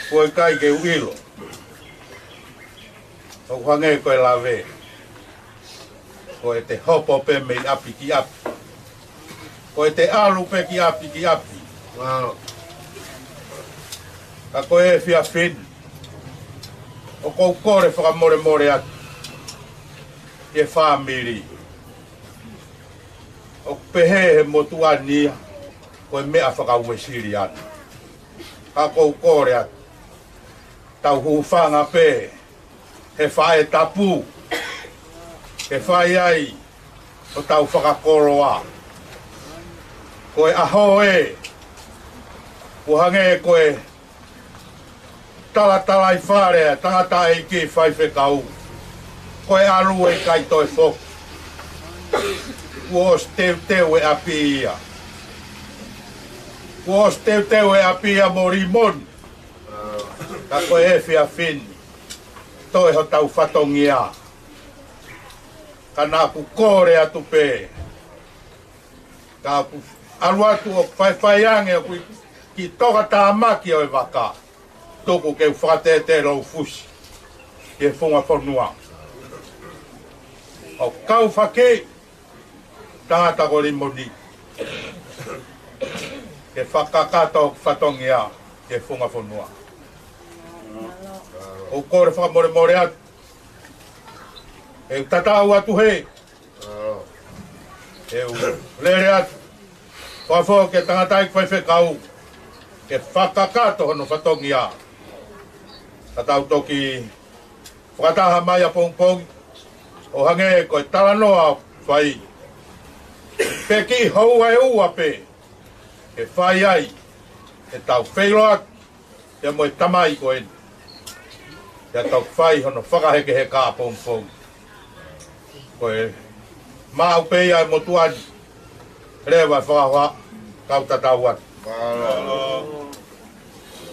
Ko e ʻikai ke u ʻilo. ʻOku hangē ko e lave. Ko ʻete hopo pē mei ʻapi ki ʻapi. Ko ʻete ʻalu pē ki ʻapi ki ʻapi. Ka ko e efiafi ni, ʻoku ou kole fakamolemole atu ki he fāmili. ʻOku pehē he motuʻa ni ia, ko e meʻa faka-Uēsiliana. Ka ʻoku ou kole atu, tau hūfanga pē he faʻē tapu, ke fai ai hotau fakakoloa. Ko e ʻaho ē, kuo hangē ko e talatalaifale ʻa e tangataʻeiki Faifekau. Ko e ʻalu ʻe ʻikai toe foki. Kuo ʻosi teuteu e ʻapi ia. Kuo ʻosi teuteu e ʻapi ia mo limoni. Ka ko e efiafi ni, toe hotau fatongia. Ka naʻa ku kole atu pē. Ka ku ʻalu atu ʻo faifai ange ʻoku ʻi, ki tokatāmaki ʻo e vaka. Tuku ke u fakatētē lou fusi ki he funga fonua. ʻO kau fakei tangata ko limoni ke fakakakato hoku fatongia ki he funga fonua. ʻOku ou kole fakamolemole atu. ʻE u tatau atu he ʻE u lele atu, fakafoki e tangataʻeiki faifekau ke fakakakato hono fatongia. Ka tau toki fakataha mai ʻapongipongi, ʻo hangē ko e talanoa ʻoku fai, pe kiʻi houa ʻe ua pē ke fai ai ʻetau feʻiloaki pea mo e tamai ko eni, pea tau fai hono fakahekeheka ʻapongipongi. Ko e maʻu pē ia ʻa e motuʻa ni, leva e fakahoha, kau tatau atu. Mālō.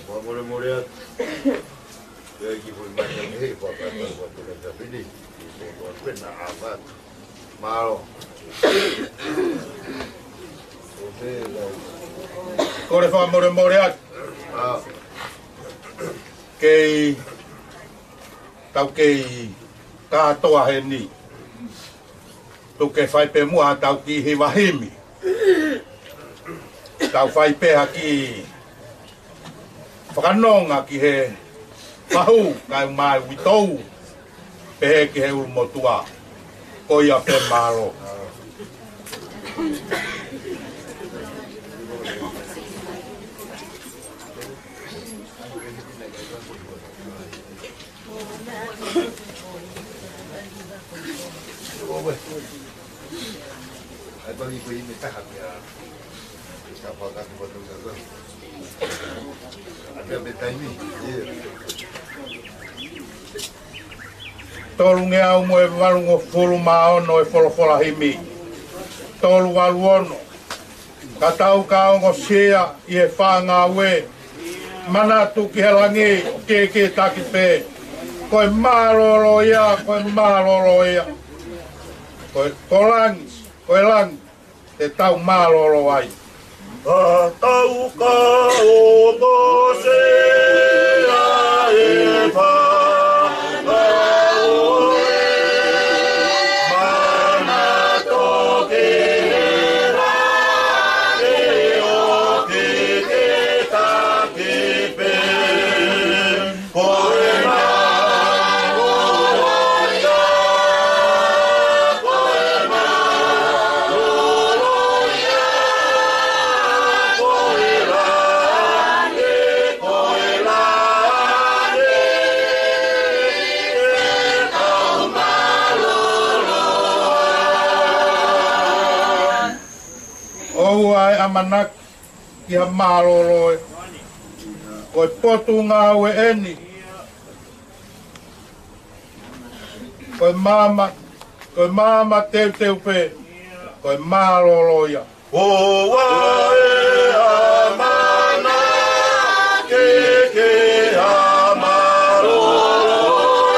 Fakamolemole atu. Ia ki fo mai he fakamolemole atu. Mālō. Kole fakamolemole atu. Kei, tau kei kātoa heni. Tuku ke fai pē muʻa ʻetau kiʻi hiva himi. Tau fai pē ha kiʻi fakanonga ki he fahu kae ʻumaʻā e uitou, pehē ki he ʻulumotuʻa. Ko ia pē, mālō. Tolungeau mo e valungofulu mā ono e folofola himi. Tolu valu ono. Ka tau ka ongosia ʻi he fāngāue, manatu ki he langi ʻoku kīkītaki pē. Ko e mālōlō ia, ko e mālōlō ia. Ko e, ko langi, ko e langi, te tau mālōlō ai. Ka tau ka ongosia e fāngāue, manatu ki he langi ʻoku kīkītaki pē. Ko e mālōlō ia, ko e mālōlō ia, ko e langi, ko e langi, te tau mālōlō ai. ʻOua ʻe ʻamanaki ki ha mālōlō ē. Ko e potungāue eni. Ko e maama, ko e maama teuteu pē, ko e mālōlō ia. ʻOua ʻe ʻamanaki ki ha mālōlō ē.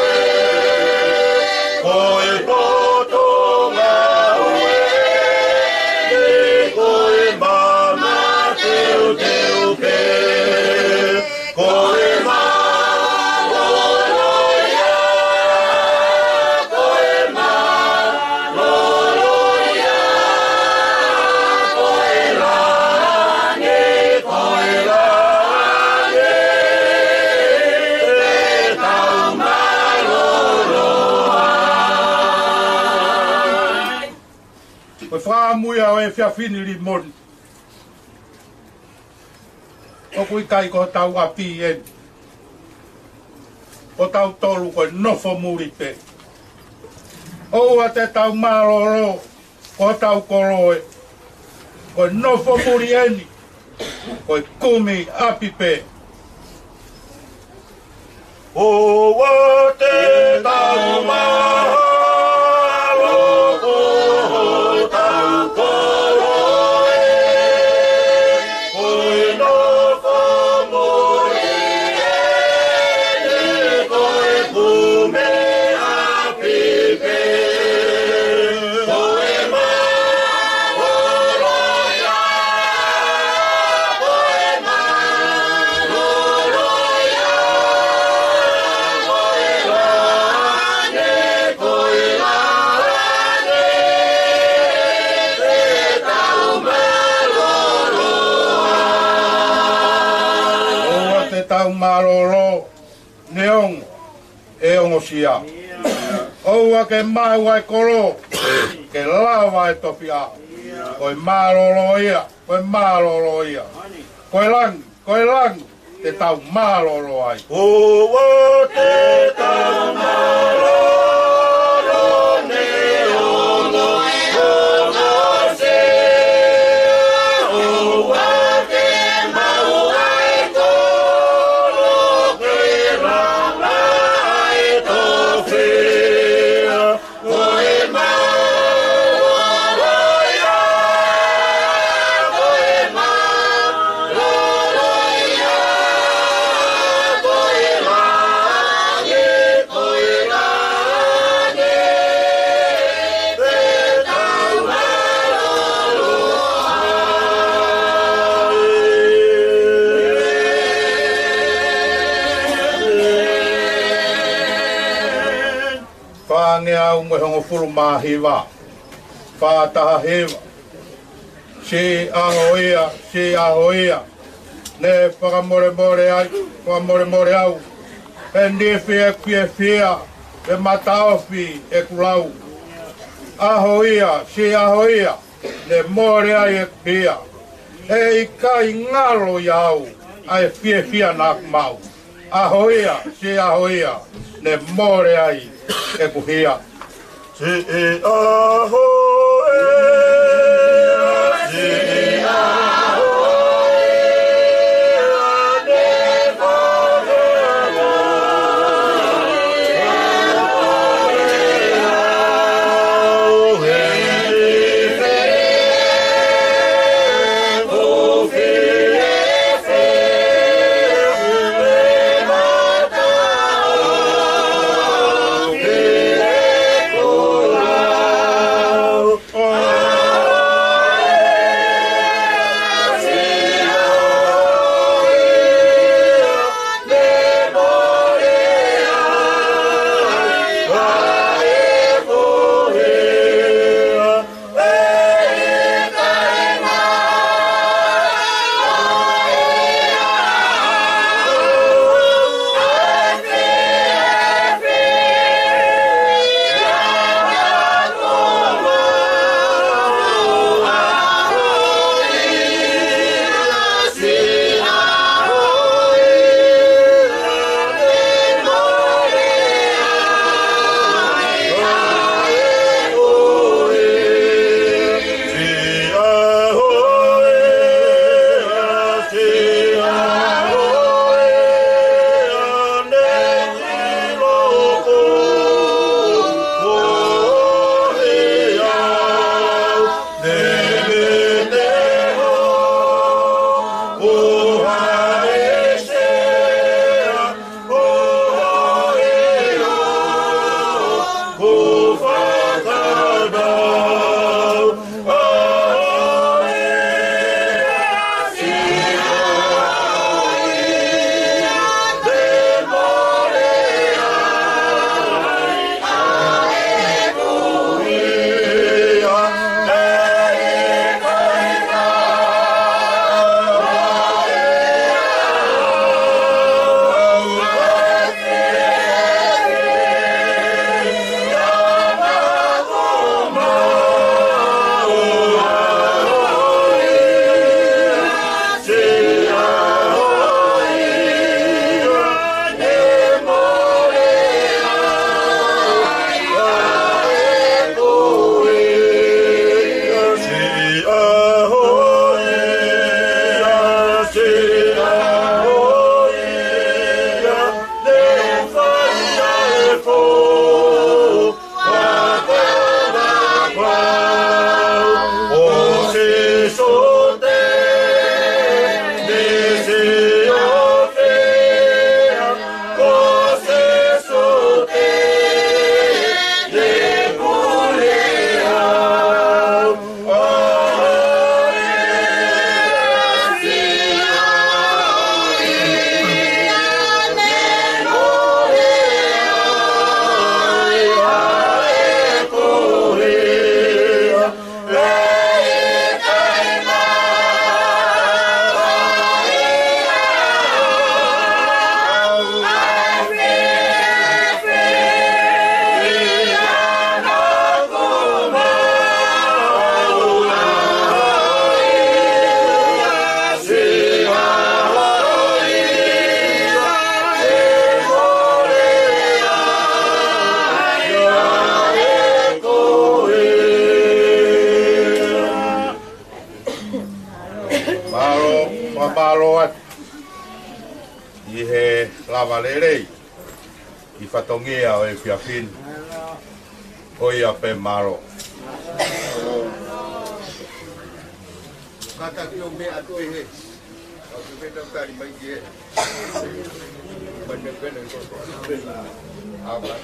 Ko e potungāue eni, ko e maama teuteu pē. Ko e mālōlō ia, ko e mālōlō ia, ko e langi, ko e langi, te tau mālōlō ai. Ko e fakaʻamu ia ʻo e efiafi ni, Limoni. ʻOku ʻikai ko hotau ʻapi eni. Ko tautolu ko e nofo muli pē. ʻOua te tau mālōlō ko hotau kolo ē. Ko e nofo muli eni. Ko e kumi ʻapi pē. ʻOua te tau mahalo ko hotau kolo ē. Ko e nofo muli eni, ko e kumi ʻapi pē. Ko e mālōlō ia, ko e mālōlō ia, ko e langi, ko e langi, te tau mālōlō ai. ʻOua te tau mālōlō neongo ʻe ongosia. ʻOua ke maʻu ʻa e kolo ke lava e tofiʻa. Ko e mālōlō ia, ko e mālōlō ia. Ko e langi, ko e langi, te tau mālōlō ai. ʻOua te tau mālōlō ne ongo, ongo se. ʻOua te mau ai tolo ke lava ai tofiʻa. Ko e mālōlō ia, ko e mālōlō ia, ko e langi, ko e langi, te tau mālōlō ai. Fāngeau mo e hongofulu mā hiva, fā taha hiva. Siʻi ʻaho ia, siʻi ʻaho ia, ne fakamolemole ai, fakamolemole au, he nifi ʻeku fiefia, he mataofi ʻeku lau. ʻAho ia, siʻi ʻaho ia, ne mole ai ʻeku hia. ʻE ʻikai ngalo ʻiate au ʻa e fiefia naʻa ku maʻu. ʻAho ia, siʻi ʻaho ia, ne mole ai ʻeku hia. Siʻi ʻaho ia, siʻi ʻaho ia, ne Lava lelei ki he fatongia ʻo e efiafi ni. Ko ia pē, mālō. Kātaki ʻo meʻa atu ē he. Au te mena tali mai ki he. Mai mena pena ko. Ava.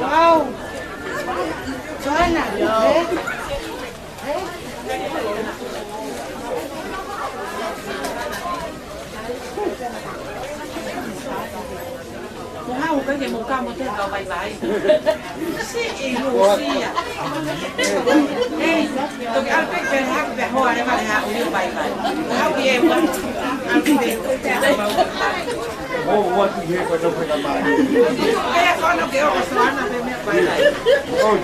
Wow. Joana, eh? Mo hau ka ke mo ka mo te kau vaivai. Siʻi Lusia. Hei, toki ʻalu pē ke haku pē hoa le male ha ui vaivai. Hau ki e ua. ʻAlu pē. Mo ua ki he kua tope ka mai. Ke kono ke o soana pē meʻa vaivai. Oh.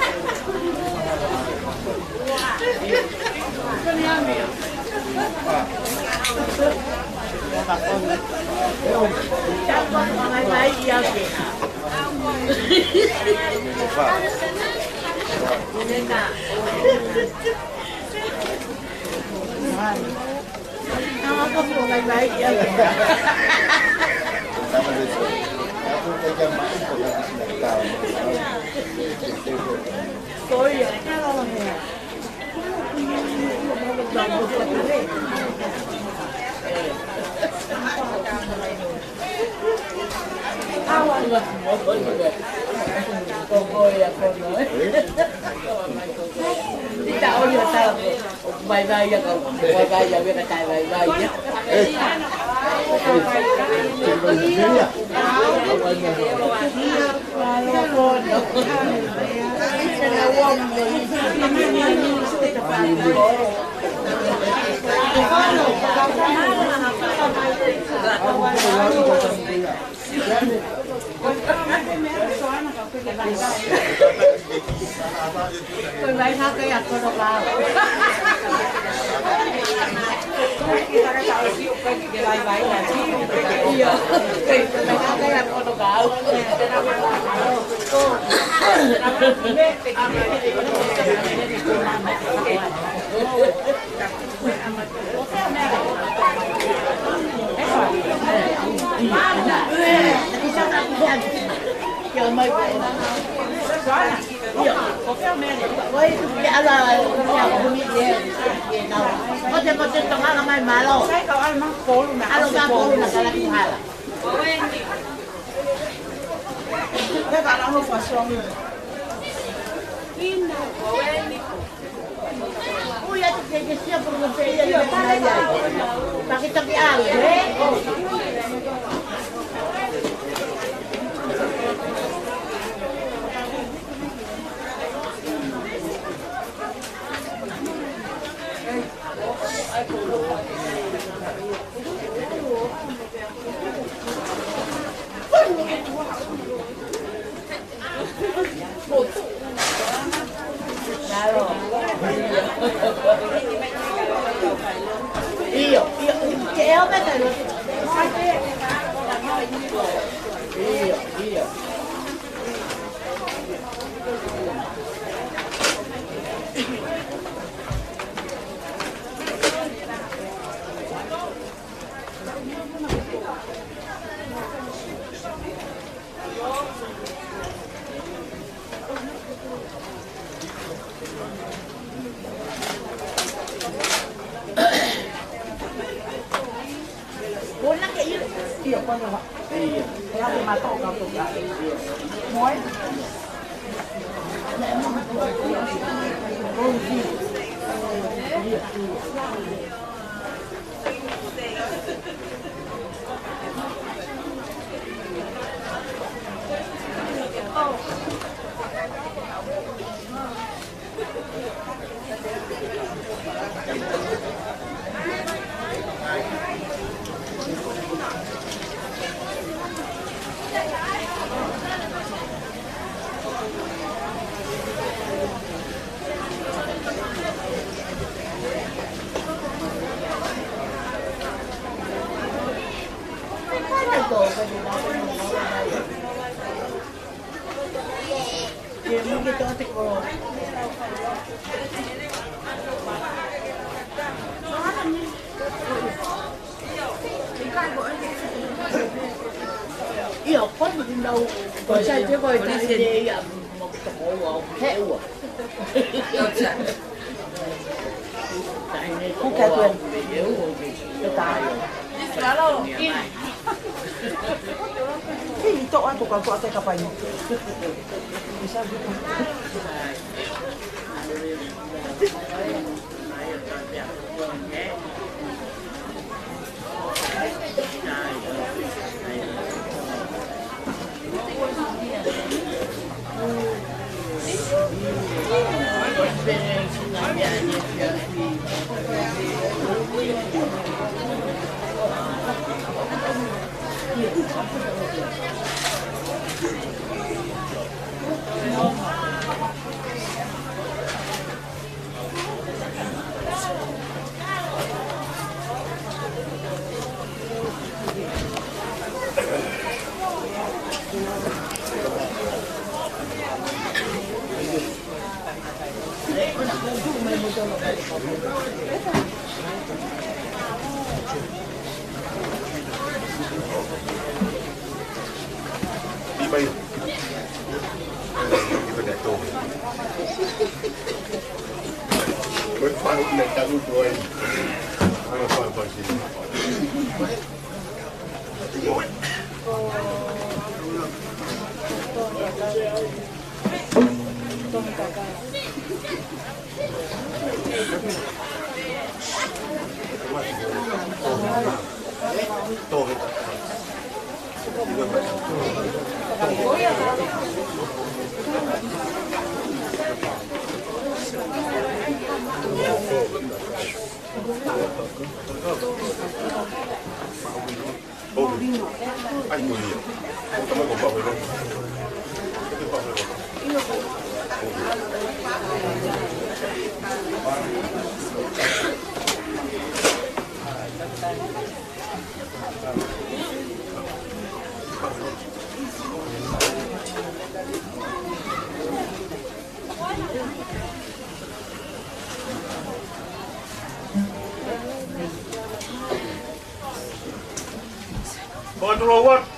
Fakatulou atu.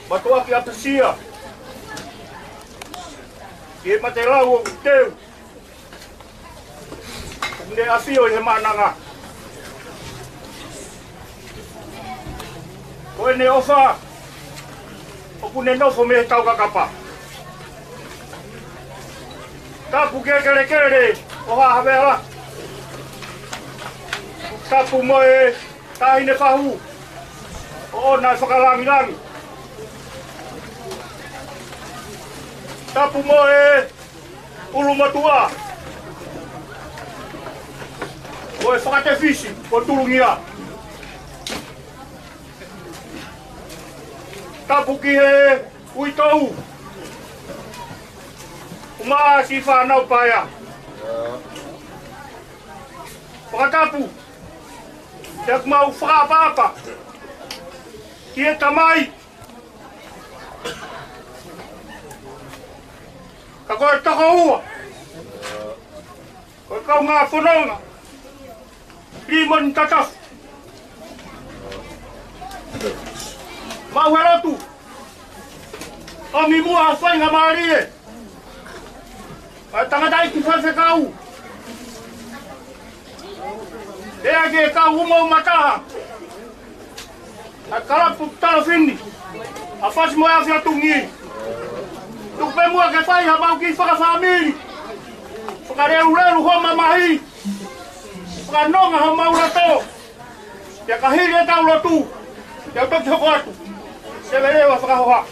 Matuʻaki ʻapasia ki he mate lau ʻoku teu, ʻoku ne ʻafio ʻi he maʻananga. Ko ʻene ʻofa ʻoku ne nofo mei he taukakapa. Tapu ki he kelekele ʻo Haʻa Havea. Tapu mo e Taʻahine Fahu ʻoʻona e fakalangilangi. Tapu mo e ʻulumotuʻa ʻo e fakatefisi ko Tulungia. Tapu ki he uitou, ʻumaʻā siʻi fānau paea. Fakatapu, pea ʻoku mau fakaʻapaʻapa ki he tamai, ka ko e tokoua, ko e kaungā fononga, Limoni Tatafu. Mau he lotu, ʻomi muʻa ha faingamālie ʻa e tangataʻeiki faifekau, ʻe ake kau uma uma taha ʻa e kalapu Talafini, ʻa Fasi mo e Afiatungi. Tuku pē muʻa ke fai ha mau kiʻi fakafāmili, fakalelulelu ho mamahi, fakanonga ho mau loto. Pea ka hili ʻetau lotu, te u toki hoko atu. Seve leva fakahoha.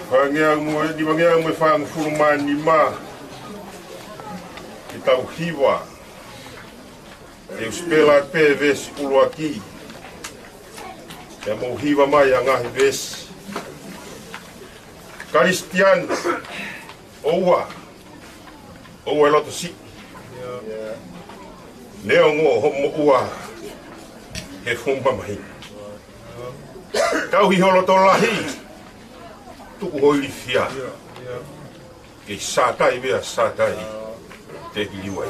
Fāngeau mo e, nimangeau mo e fāngofulu mā nima. Ke tau hiva e usipela pē veesi ʻuluaki. Pea mou hiva mai ʻa e ngaahi veesi. Kalisitiane, ʻoua, ʻoua ʻe loto siʻi. Neongo hoʻo moʻua he fuʻu mamahi, tauhi ho loto lahi, tuku ho ilifia. Kei Sātai pea Sātai te hiliwai.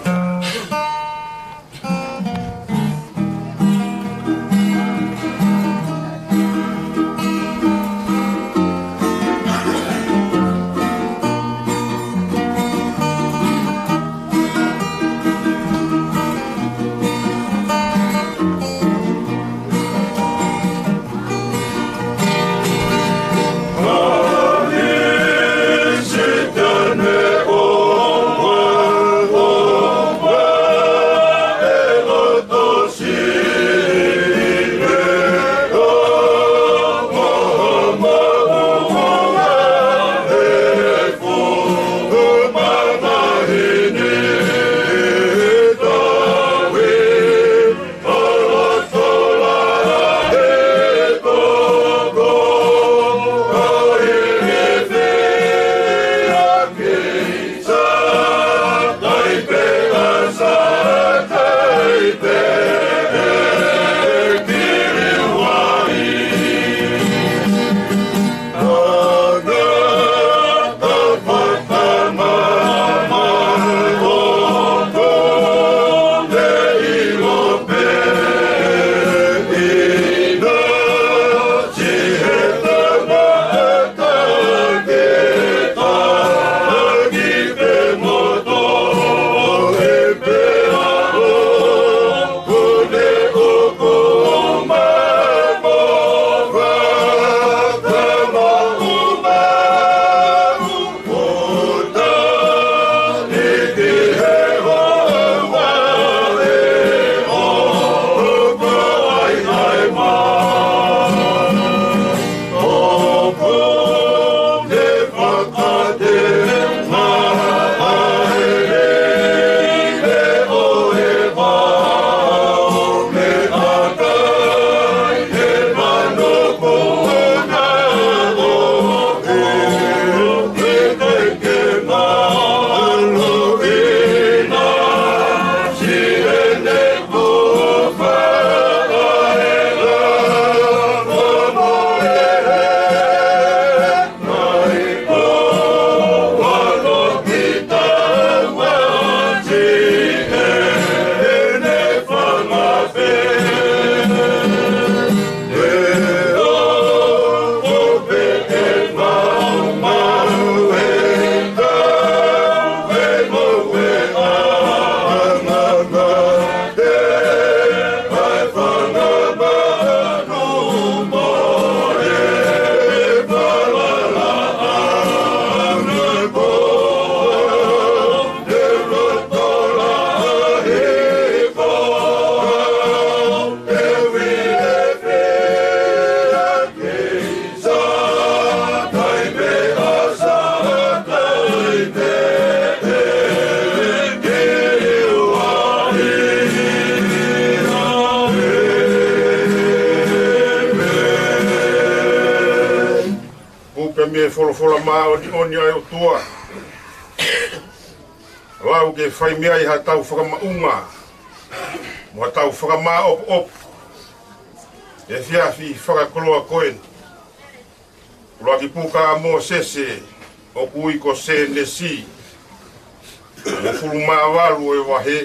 Mei he folofola māʻoniʻoni ʻa e ʻOtua, lau ke fai mei ai haʻatau fakamaʻunga mo haʻatau fakamāʻopoʻopo he efiafi fakakoloa ko eni. ʻUluaki puka ʻa Mōsese, ʻoku ui ko Sēnesi, uofulu mā valu ʻo e vahe,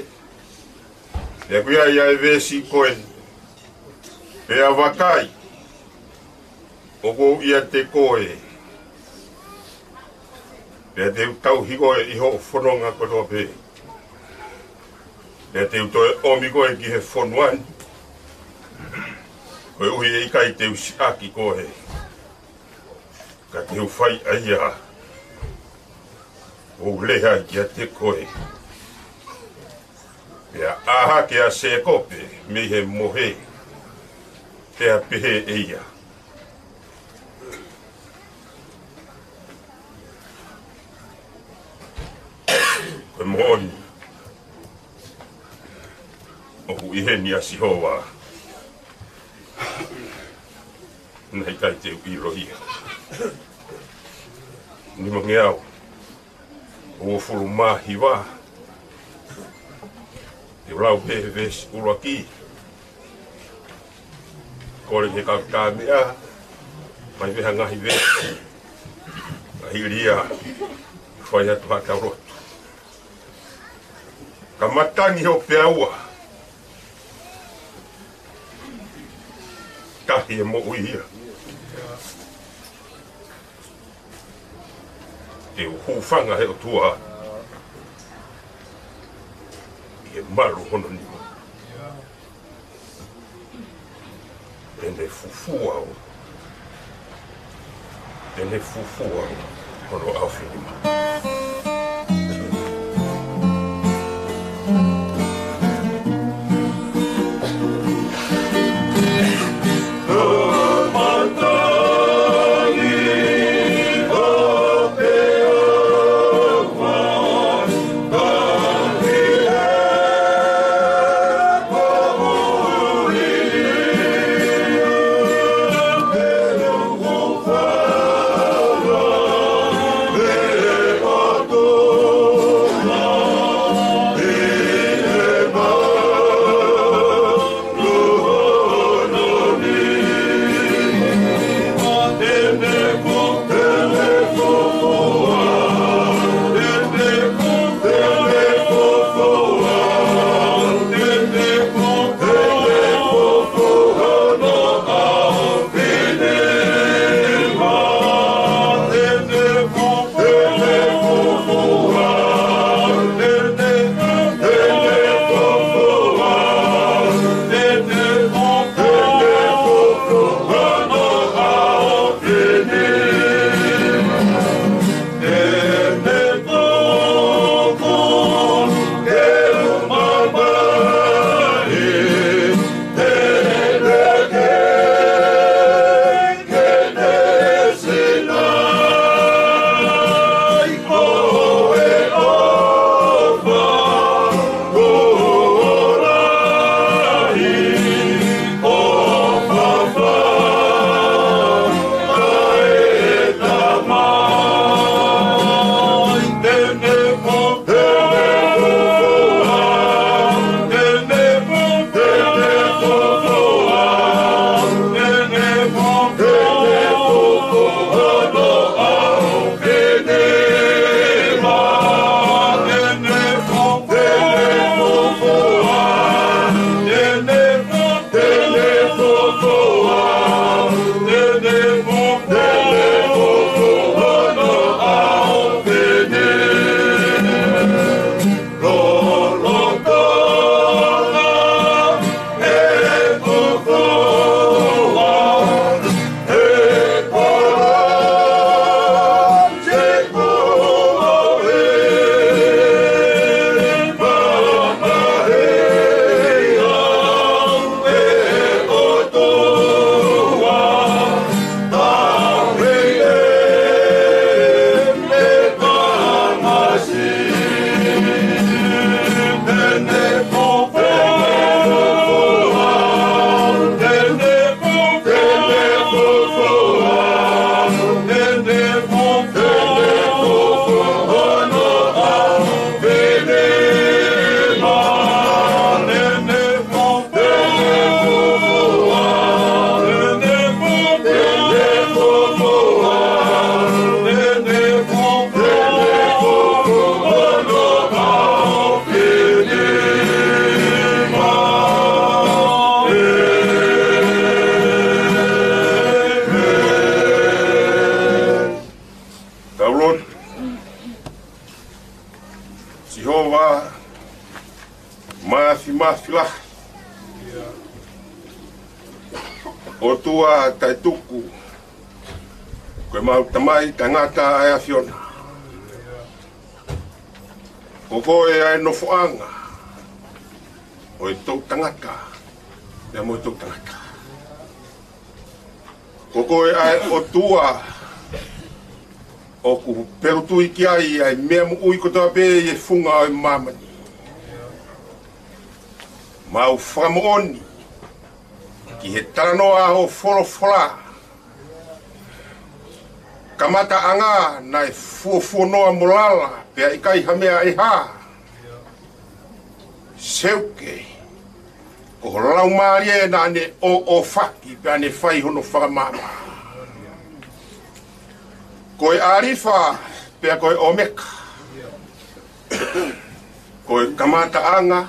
pea ʻoku ʻi ai ʻa e veesi ko eni: Pea vakai, ʻoku ou ʻiate koe, pea te u tauhi koe ʻi hoʻo fononga kotoa pē, pea te u toe ʻomi koe ki he fonua ni, koeʻuhi ʻe ʻikai te u siʻaki koe, ka te u fai ʻa ia kuo u lea ai kiate koe. Pea ʻā hake ʻa Sēkope mei he mohe, pea pehē ʻe ia, Ko e moʻoni, ʻoku ʻi heni ʻa Sihova, naʻe ʻikai te u ʻilo ia. Nimangeau uofulu mā hiva, te u lau pē veesi ʻuluaki. Kole ki he kau tāmeʻa, mai pē ha ngaahi veesi, ka hili ia, fai atu haʻatau lotu. Ka matangi hoʻo peaua, tahi e moʻui ia. Te u hūfanga he ʻOtua ʻi he malu hono nima. Te ne fufū au. Te ne fufū au hono ʻaofinima. Sihova, Mafimafi lahi, ʻOtua taʻetuku, ko ʻemau Tamai taʻengata ʻa e ʻAfiona. Ko koe ʻa e nofoʻanga ʻo e toʻutangata pea mo e toʻutangata. Ko koe ʻa e ʻOtua ʻoku pelutuʻi ki ai ʻa e meʻa moʻui kotoa pē ʻi he funga ʻo e māmani. Mau fakamoʻoni ki he talanoa ʻo e folofola, kamataʻanga naʻe fuofuonoa mo lala pea ʻikai ha meʻa ʻe hā. Seuke, ko ho Laumālie naʻa ne ʻōʻōfaki pea ne fai hono fakamaama. Ko e ʻAlifa pea ko e ʻOmeka, ko e kamataʻanga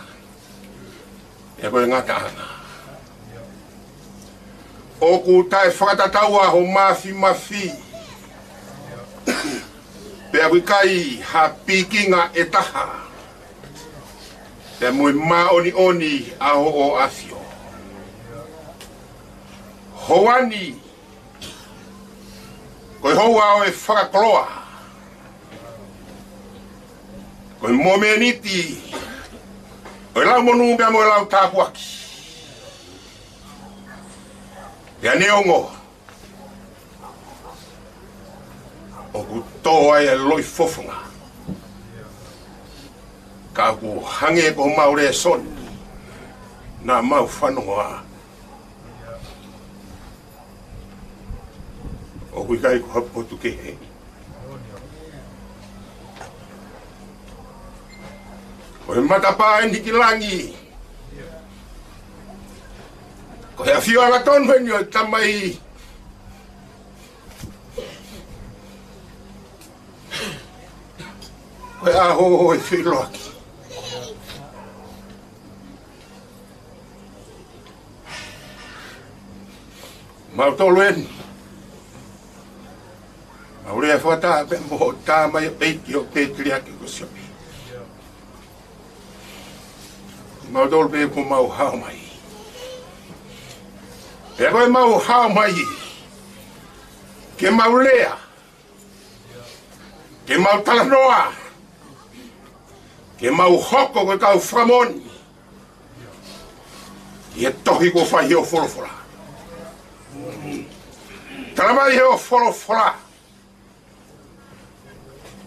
pea ko e ngataʻanga. ʻOku taʻefakatatau ʻa ho mafimafi, pea ʻoku ʻikai ha pikinga ʻe taha pea mo e māʻoniʻoni ʻa hoʻo ʻAfio. Houa ni, ko e houa ʻo e fakakoloa, ko e momeniti ʻo e lau monū pea mo e lau tāpuaki. Pea neongo ʻoku tō ai e loi fofonga, ka ʻoku hangē ko homau lēsoni naʻa mau fanongoa, ʻoku ʻikai ko ha potu kehe. Ko e matapā eni ki langi, ko e ʻafioʻanga tonu eni ʻo e Tamai. Ko e ʻaho ʻo e feʻiloaki. Mautolu eni, mau lea fakataha pē mo hoʻo tama ʻeiki ʻo Peteliake ko Siope. Mautolu pē kuo mau hao mai. Pea ko ʻemau hao mai, ke mau lea, ke mau talanoa, ke mau hoko ko e kau fakamoʻoni ʻi he tohi kuo fai ʻi hoʻo folofola. Talamai ʻe hoʻo folofola,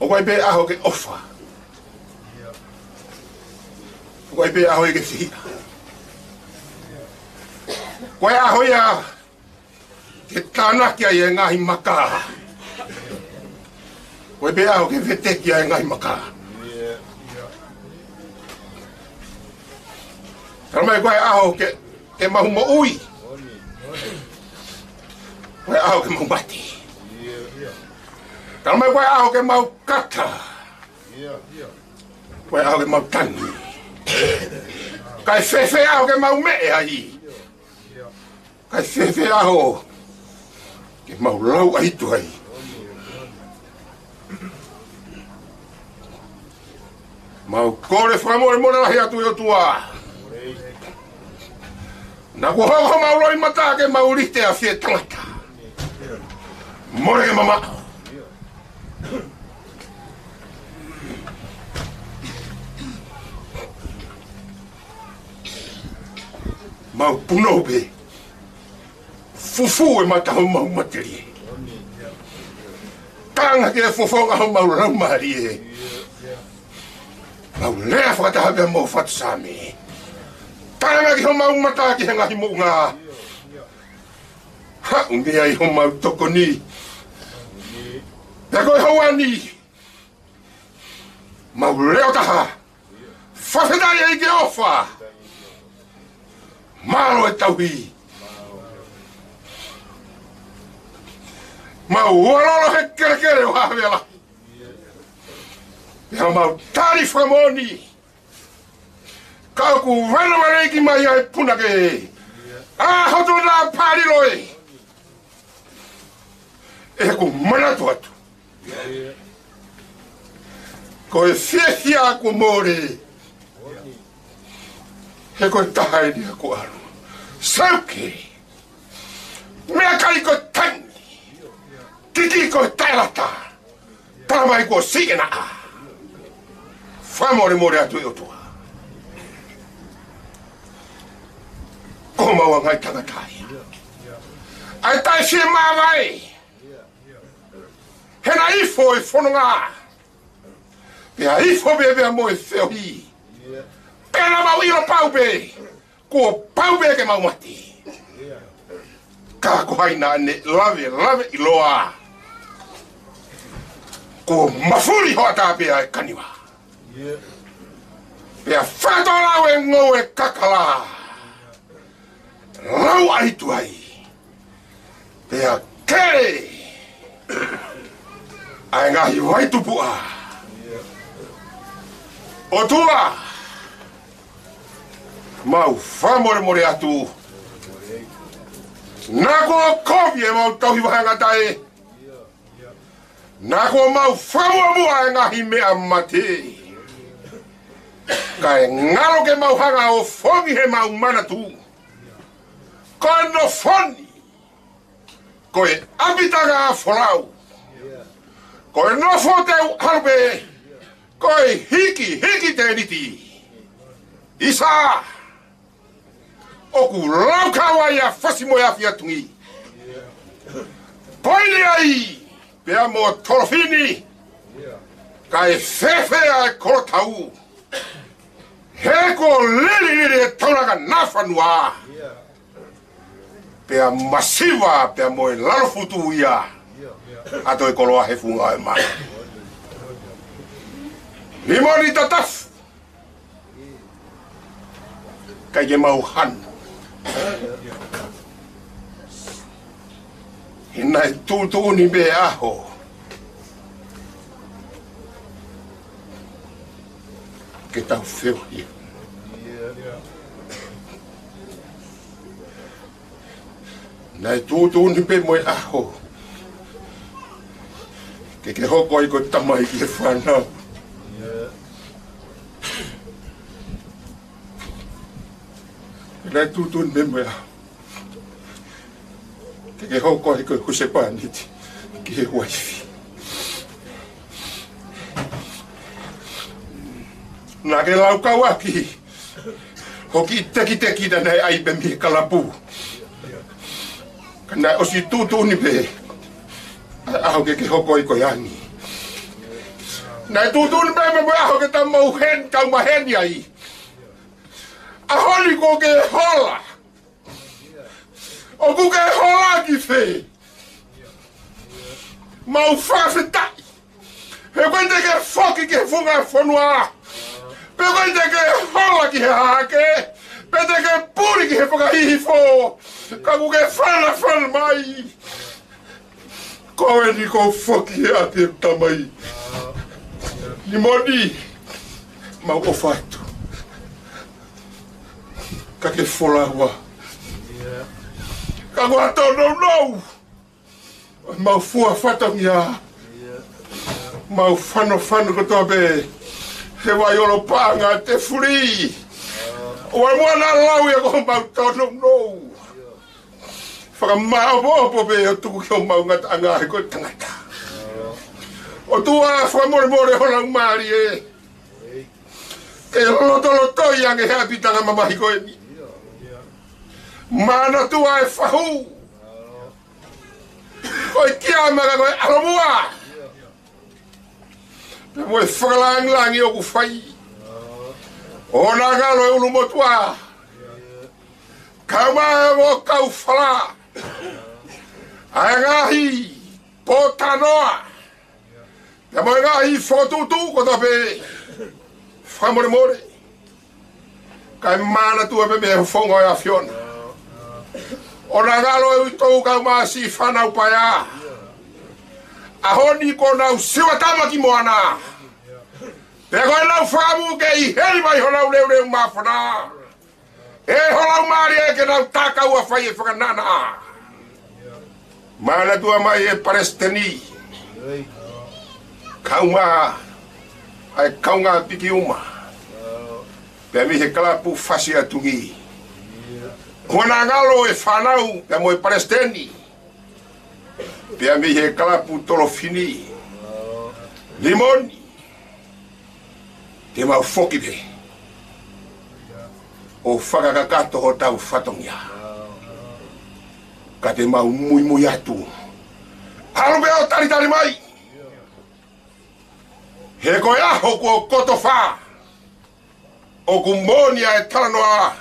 ʻoku ʻi ai pē ʻaho ke ʻofa, ʻoku ʻi ai pē ʻaho ia ke fihiʻa. Ko e ʻaho ia ke tānaki ai e ngaahi maka, ʻoku ʻi ai pē ʻaho ke veteki ai e ngaahi maka. Talamai ko e ʻaho ke, ke mau moʻui, ko e ʻaho ke mau mate. Talamai ko e ʻaho ke mau kata, ko e ʻaho ke mau tangi. Kae fēfē ʻaho ke mau meʻe ai, kae fēfē ʻaho ke mau lauʻahitu ai. Mau kole fakamolemole lahi atu ʻe ʻOtua, naʻa kuo hoko homau loʻimata ke mau lite ʻa fie tangata. Mole ke mamaʻo. Mau punou pē, fufū e mata homau matelie, tanga ki he fofonga homau laumālie. Mau lea fakataha pē mo e faʻu Saame, tanga ki homau mata ki he ngaahi moʻunga, haʻu mei ai homau tokoni. Pea ko e houa ni, mau lea ʻo taha, fakafetaʻi ʻEiki ʻofa, mālō e tauhi. Mau ʻalu ʻo lolo he kelekele ʻo Havea Lahi, pea mau tali fakamoʻoni, ka ʻoku vana valeiki mai ʻa e punake, ʻa hoto na pālilo ē, ʻeku manatu atu, Ko e fiefia kuo mole. He ko e taha eni ʻoku ʻalu. Seuke. Meʻakai ko e tangi. Kiki ko e taʻelata. Tala mai kuo siʻi ʻena ʻā. Fakamolemole atu ʻe ʻOtua. Ko homau ngaahi tangata ia. ʻA e taʻe fie māvae. He naʻe ifo e fononga. Pea ifo pē pea mo e feohi. Pea naʻa mau ʻilo pau pē. Kuo pau pē ke mau mate. Ka ko hai naʻa ne lave, lave ʻiloa. Kuo mafuli hoʻatā pē ʻa e kaniva. Pea fakatōlau e ngoue kakala. Lau ai tuai. Pea kele. ʻA e ngaahi vai tupuʻa. ʻOtua. Mau fakamolemole atu. Naʻa kuo kovi ʻemau tauhi vahangatae. Naʻa kuo mau fakamuʻamuʻa e ngaahi meʻa mate. Kae ngalo ke mau hanga ʻo fongi he mau manatu. Ko e nofo ni. Ko e ʻapitanga folau. Ko e nofo teu ʻalu pē. Ko e hiki, hiki tēniti. ʻIsa. ʻOku lau kau ai ʻa Fasi mo e Afi ʻa Tungi. Poini ai, pea mo Tolofini. Kae fēfē ʻa e kolotau. He kuo lililili e taulanga nafanua. Pea masiva, pea mo e lalo futu ia. ʻA toe koloa he funga e mana. Limoni tatafu. ʻIkai ke mau hanu. He naʻe tuʻutuʻuni pē ʻaho. Ke tau feohi. Naʻe tuʻutuʻuni pē mo e ʻaho. Ke ke hoko ai ko e tamai ki he fānau. Naʻe tuʻutuʻuni pē mo e ʻaho. Ke ke hoko ai ko e husepāniti. Ki he uaifi. Naʻa ke laukau ʻaki. Hoʻo kiʻi tekiteki naʻe ʻai pē mei he kalapu. Ka naʻe ʻosi tuʻutuʻuni pē. ʻA e ʻaho ke ke hoko ai ko e angi. Naʻe tuʻutuʻuni pē mo e ʻaho ke tau mau heni, tau maheni ai. ʻAho ni kuo ke hola. ʻOku ke hola ki fē? Mau fakafetaʻi. He ʻoku ʻikai te ke foki ki he funga fonua. Pe ʻoku ʻikai te ke hola ki he hahake. Pe te ke puli ki he fakahihifo. Ka ʻoku ke fanafana mai. Ko eni kuo u foki he ʻapi ʻeku tamai. Limoni, mau ʻofa atu. Ka ke folau. Ka ko e tōnounou. Mau fua fatongia. Mau fanofano kotoa pē. He vai ʻolo paʻanga te fuli. ʻOua muʻa naʻa lau ia ko homau tōnounou. Fakamaopoopo pē ʻo tuku ki homau ngataʻanga he ko e tangata. ʻOtua fakamolemole ho laumālie. Ke lotolotoi ange he ʻapitanga mamahi ko eni. Manatua e fahu. Ko e kiama ka ko e ʻalomua. Pea mo e fakalangilangi ʻoku fai. ʻOua naʻa ngalo e ʻulumotuʻa. Kau mai mo kau fala. ʻA e ngaahi pōtalanoa. Pea mo e ngaahi fokotuʻutuʻu kotoa pē. Fakamolemole. Kae manatua pē mei he founga ʻo e ʻAfiona. ʻOua naʻa ngalo e uitou kau mai siʻi fānau paea. ʻAho ni kuo nau siva tama ki moana. Pea ko e lau fakamu ke ʻi heli mai honau leuleu māfana. ʻE ho laumālie ke nau tākau ʻa fai e fakananaʻa. Manatua mai e palesiteni. Kau mai ʻa e kaungā piki uma, pea mei he kalapu Fasi ʻa Tuʻi. Hono ngalo e fānau, pea mo e palesiteni, pea mei he kalapu Tolofini. Limoni, te mau foki pē ʻo fakakakato hotau fatongia. Ka te mau muimui atu. ʻAlu pē ʻo talitali mai. He ko e ʻaho kuo kotofa, ʻoku moʻoni ʻa e talanoa,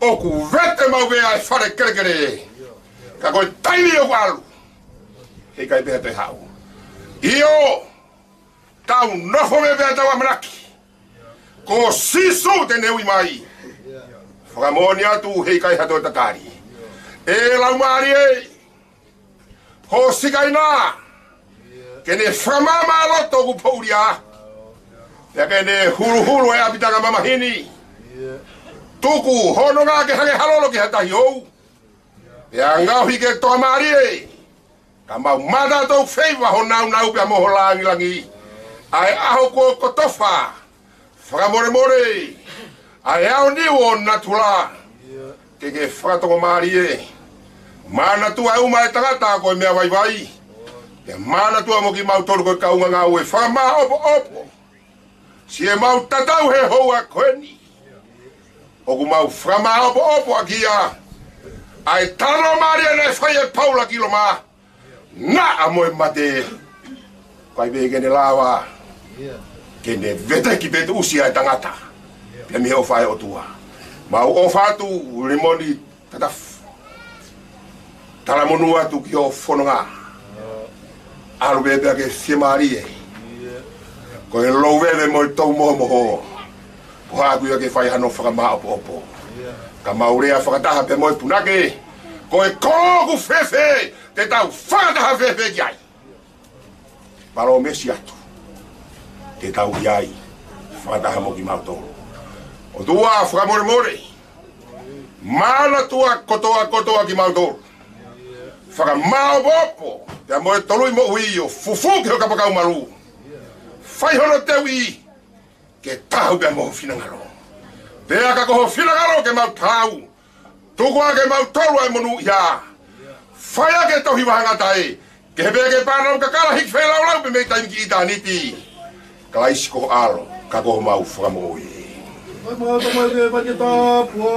ʻoku vete maʻu pē ʻa e fale kelekele. Ka ko e taimi ʻoku ʻalu, heʻikai pē ha toe haʻu. ʻIo, tau nofo mai pē ʻo tau ʻamanaki. Ko Sīsū te ne ui mai. Fakamoʻoni atu heʻikai ha toe tatali. ʻE Laumālie, hōsikaina, ke ne fakamaama loto ʻoku poʻulia, pea ke ne huluhulu e ʻapitanga mamahi ni. Tuku hononga ke hangē ha lolo ki ha tahi hou, pea ngaohi ke tokamālie. Ka mau mātā tau feiva ho nāunau pea mo ho langilangi. ʻA e ʻaho kuo kotofa, fakamolemole, ʻa e ʻaoniu ʻo natula, ke ke fakatokomālie. Manatua ʻe uma e tangata ko e meʻa vaivai. Pea manatua mo kimautolu ko e kaungā ngāue fakamāʻopoʻopo. Siʻemau tatau he houa ko eni, ʻoku mau fakamāʻopoʻopo ʻaki ia ʻa e talanoa mālie naʻe fai ʻe Paula ki Loma. Naʻa mo e mate, ʻikai pē ke ne lava ke ne veteki pe tuʻusi ʻa e tangata pea mei he ʻofa ʻa e ʻOtua. Mau ʻofa atu, Limoni Tatafu. Talamonū atu ki hoʻo fononga. ʻAlu pē pea ke fiemālie. Ko e louveve mo e toumohomoho, ko haʻaku ia ke fai hano fakamāʻopoʻopo. Ka mau lea fakataha pē mo e punake, ko e kolo ʻoku fēfē, te tau fakataha fēfē ki ai. Palōmesi atu, te tau ʻi ai fakataha mo kimautolu. ʻOtua fakamolemole, manatua kotoa kotoa kimautolu. Fakamāʻopoʻopo pea mo e toloi moʻui ʻo fufū ki ho kapakau malū. Fai hono teuʻi ke taau pea mo ho finangalo. Pea ka ko ho finangalo ke mau taau, tuku ā ke mau tolu ʻa e monūʻia. Fai ā ke tauhi vahangata ē, ke he pē ke pānau kakala hiki feilaulau pē mei taimi ki ʻitāniti. Kalaisi ko ho ʻAlo, ka ko homau Fakamoʻui. Mai mau tau mai ke pake tāpua.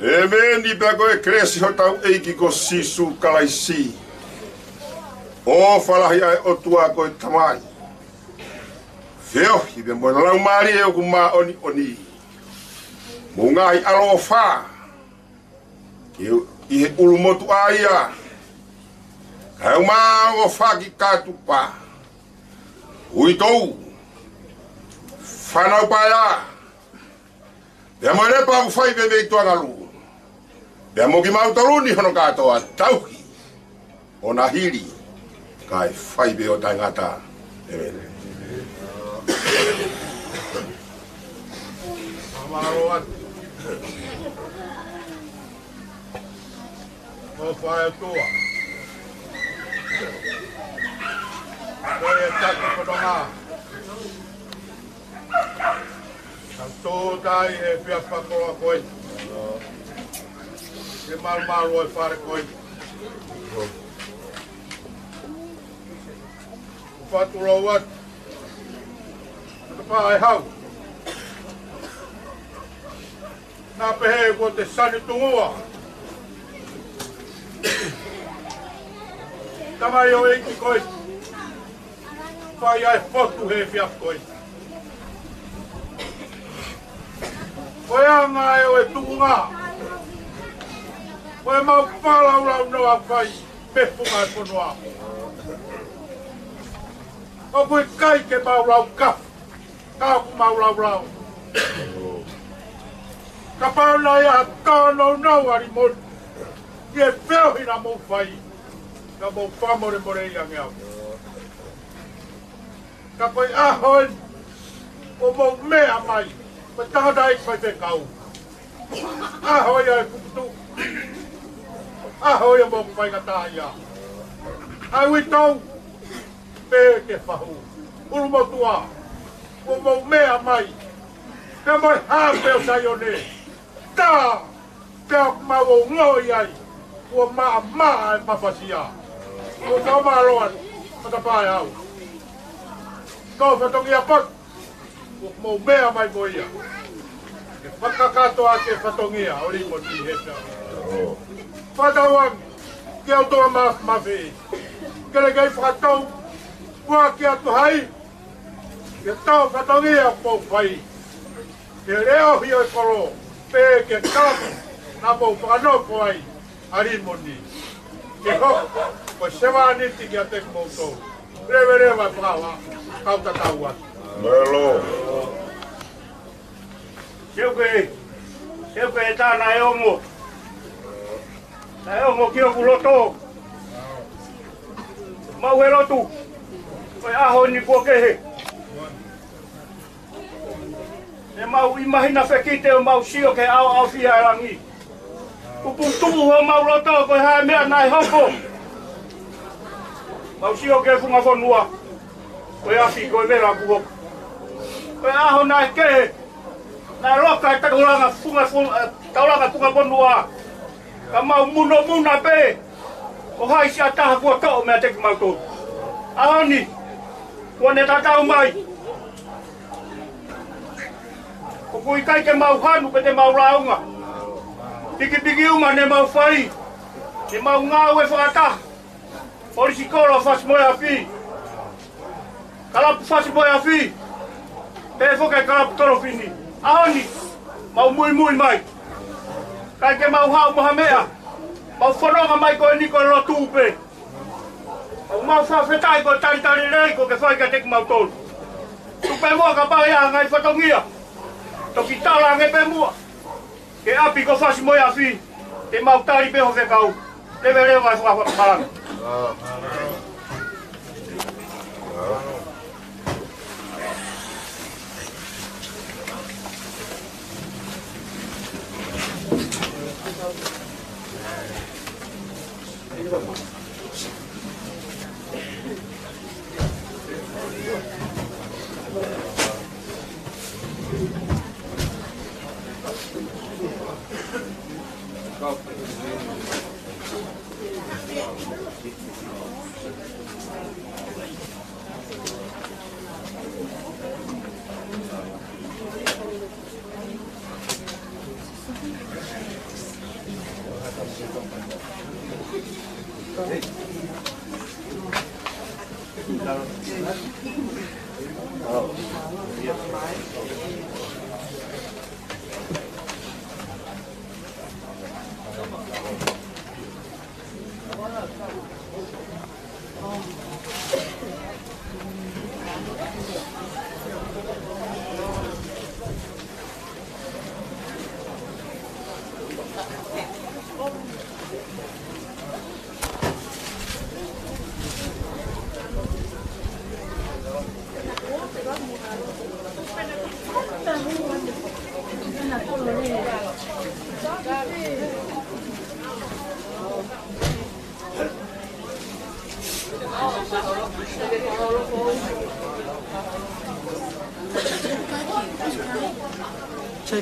ʻEmeni. Pea ko e kelesi hotau ʻEiki ko Sīsū Kalaisi, ʻofa lahi ʻa e ʻOtua ko e Tamai, feohi pea mo e Laumālie ʻoku māʻoniʻoni, mo e ngaahi ʻaloʻofa, ke ʻi he ʻulumotuʻa ia, kae ʻumaʻā ʻofa ki Katupa, uitou, fānau paea, Pea mo e lepa ʻoku fai pē mei tuʻa ngalu. Pea mo kimautolu ni hono kātoa tauhi ʻo na hili, kae fai pē ʻo taʻengata. ʻEmeni. Mālō atu. ʻOfa ʻa e ʻOtua. Ko e taki fononga. Tau tōtai he efiafi fakakoloa ko eni. Ke malumalu ʻa e fale ko eni. Fatu lau atu. Matapā ʻe hau. Naʻa pehē kuo te sani tungua. Tamai ʻo e ʻEiki ko e fai ʻa e fotu he efiafi ko e. Ko e anga ē ʻo e tuʻunga. Ko e mau falaulau noa fai mei he funga ʻo e fonua. ʻOku ʻikai ke mau lau kafu. Ka ʻoku mau laulau. Kapau naʻe ʻi ai ha tōnounou ʻa Limoni ʻi he feohi naʻa mou fai, ka mou fakamolemoleʻi ange au. Ka ko e ʻaho eni, ʻoku mou meʻa mai, ko e tangataʻeiki faifekau. ʻAho ia ʻo e kuputu. ʻAho ia ʻoku mou faingataʻaʻia. ʻA e uitou, pē ke fahu. ʻUlumotuʻa, ʻoku mou meʻa mai. Pea mo e Hape ʻo Saione. Tā, pea ʻoku mau ongoʻi ai. Kuo maʻamaʻa e mafasia. Kuo mau mālō atu, matapā ʻe hau. Ko e fatongia poto. ʻOku mou meʻa mai mo ia. Ke fakakakato ʻa e fatongia ʻo Limoni he pea. Fakatauange, ke ʻoua toe mafimafi. Ke lelei fakatou, ua ki atu hai. Ke tau fatongia ʻoku mou fai. Ke leʻohi ʻo e kolo, pē ke kapu, naʻa mou fakanofo ai. ʻA Limoni. Ke hoko ko e sevāniti kiate kimoutolu. Leveleva e palaoa, kau tatau atu. Mālō. Seuke, seuke e tā naʻe ongo. Naʻe ongo ki hoku loto. Mau he lotu. Ko e ʻaho ni kuo kehe. ʻE mau ʻi mahina fekite ʻo mau sio ki he ʻaoʻaofia ʻa e langi. Kuo puputuʻu homau loto ko e hā e meʻa naʻe hoko. Mau sio ki he funga fonua. Ko e afi ko e vela kuo hoko. Ko e ʻaho naʻe kehe. Naʻe loka e taulanga funga fon-, eh, taulanga funga fonua. Ka mau munomuna pē. Ko hai siʻa taha kuo toʻo meiate kimautolu. ʻAho ni. Kuo ne tatau mai. ʻOku ʻikai ke mau hanu pe te mau lāunga. Pikipiki uma ne mau fai. Ne mau ngāue fakataha. Polisi kolo fasi mo e afi. Kalapu fasi mo e afi. Pehē foki e kalapu tolofini. ʻAho ni. Mau muimui mai. ʻIkai ke mau haʻu mo ha meʻa. Mau fononga mai ko eni ko e lotu pē. ʻOku mau fakafetaʻi ko e talitali lelei kuo ke fai kiate kimautolu. Tuku pē muʻa kapau ʻe ʻi ai ha ngaahi fatongia. Toki tala ange pē muʻa. Ke ʻapi ko fasi mo e afi. Te mau tali pē ho fekau. Leveleva e fakafakalanga. Check,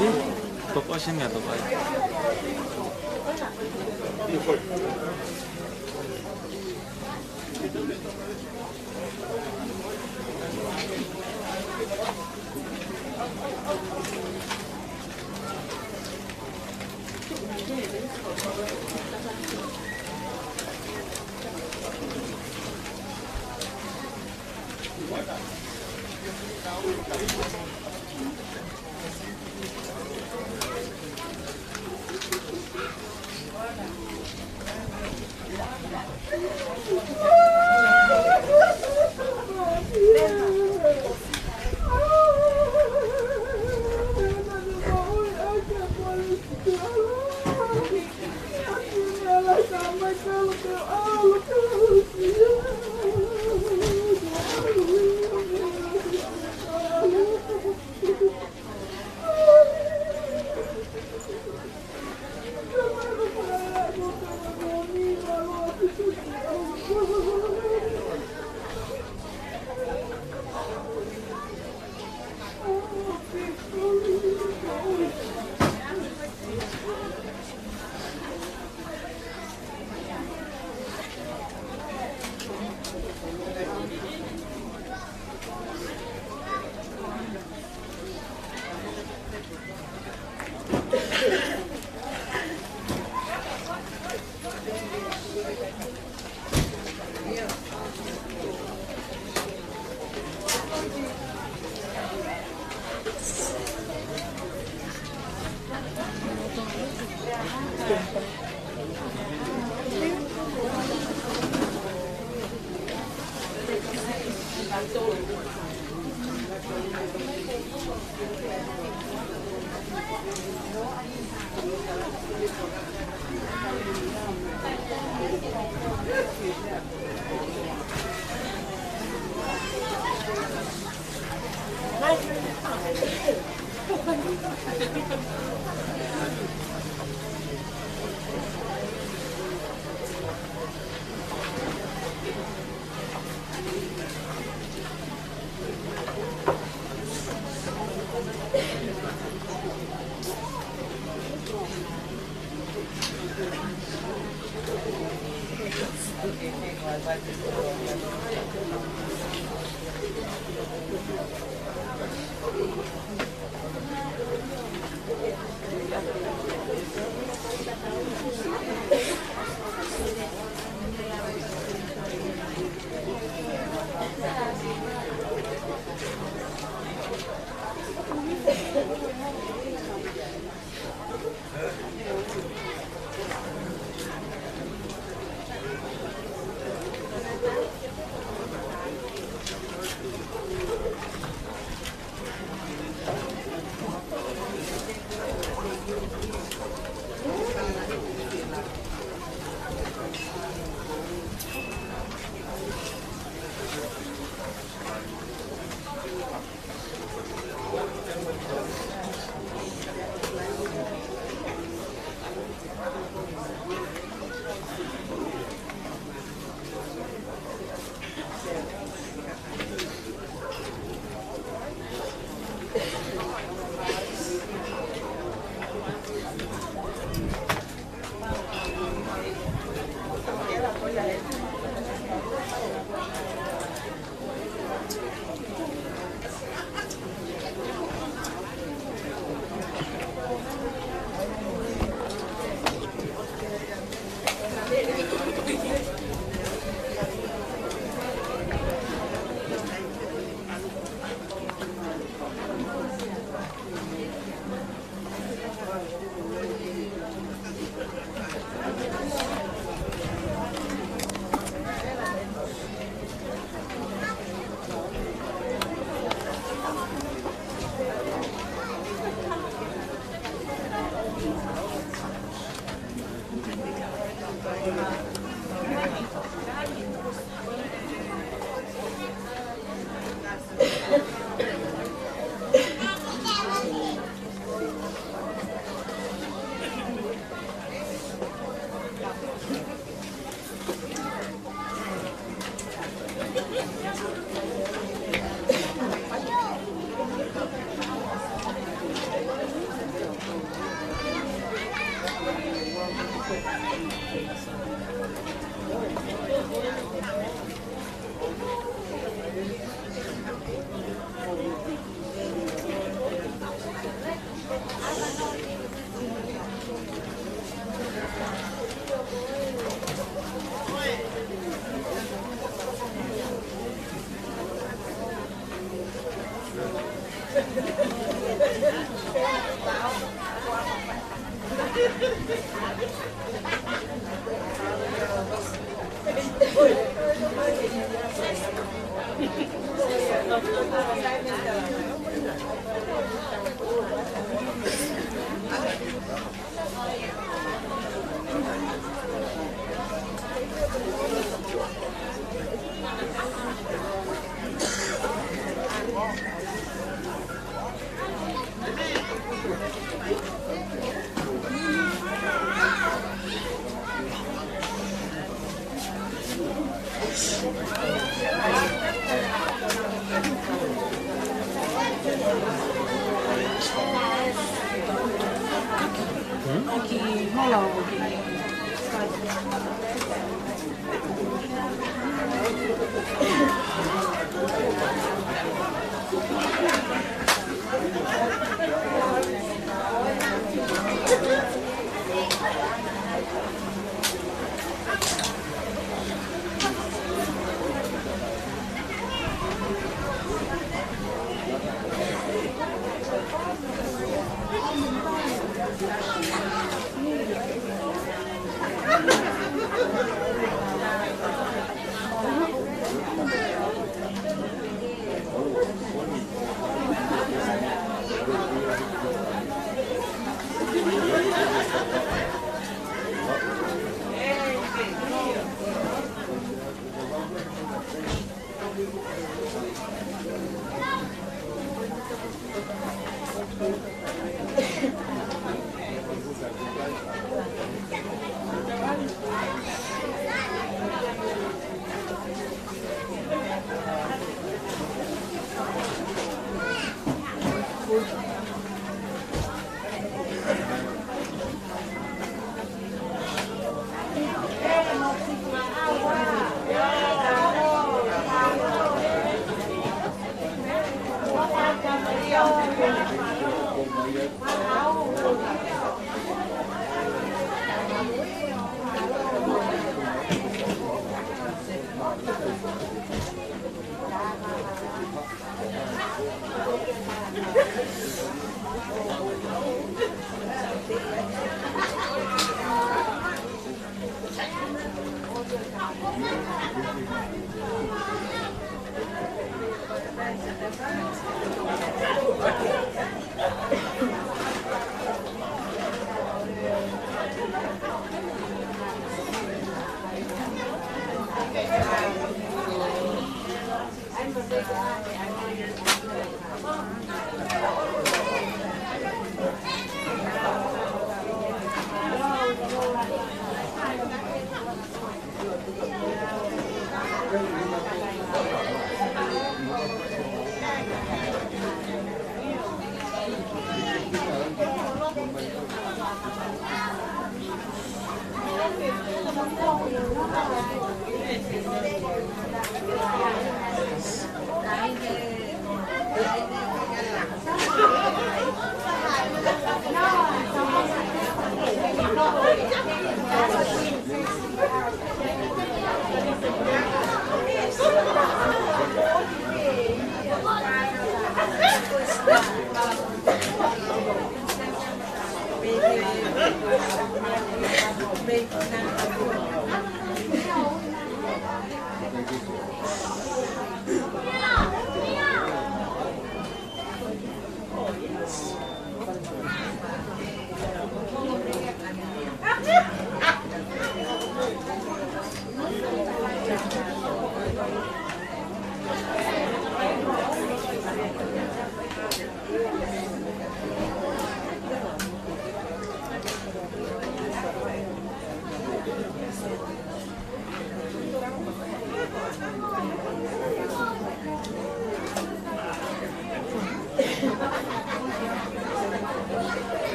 eh? Top up, send me a top up.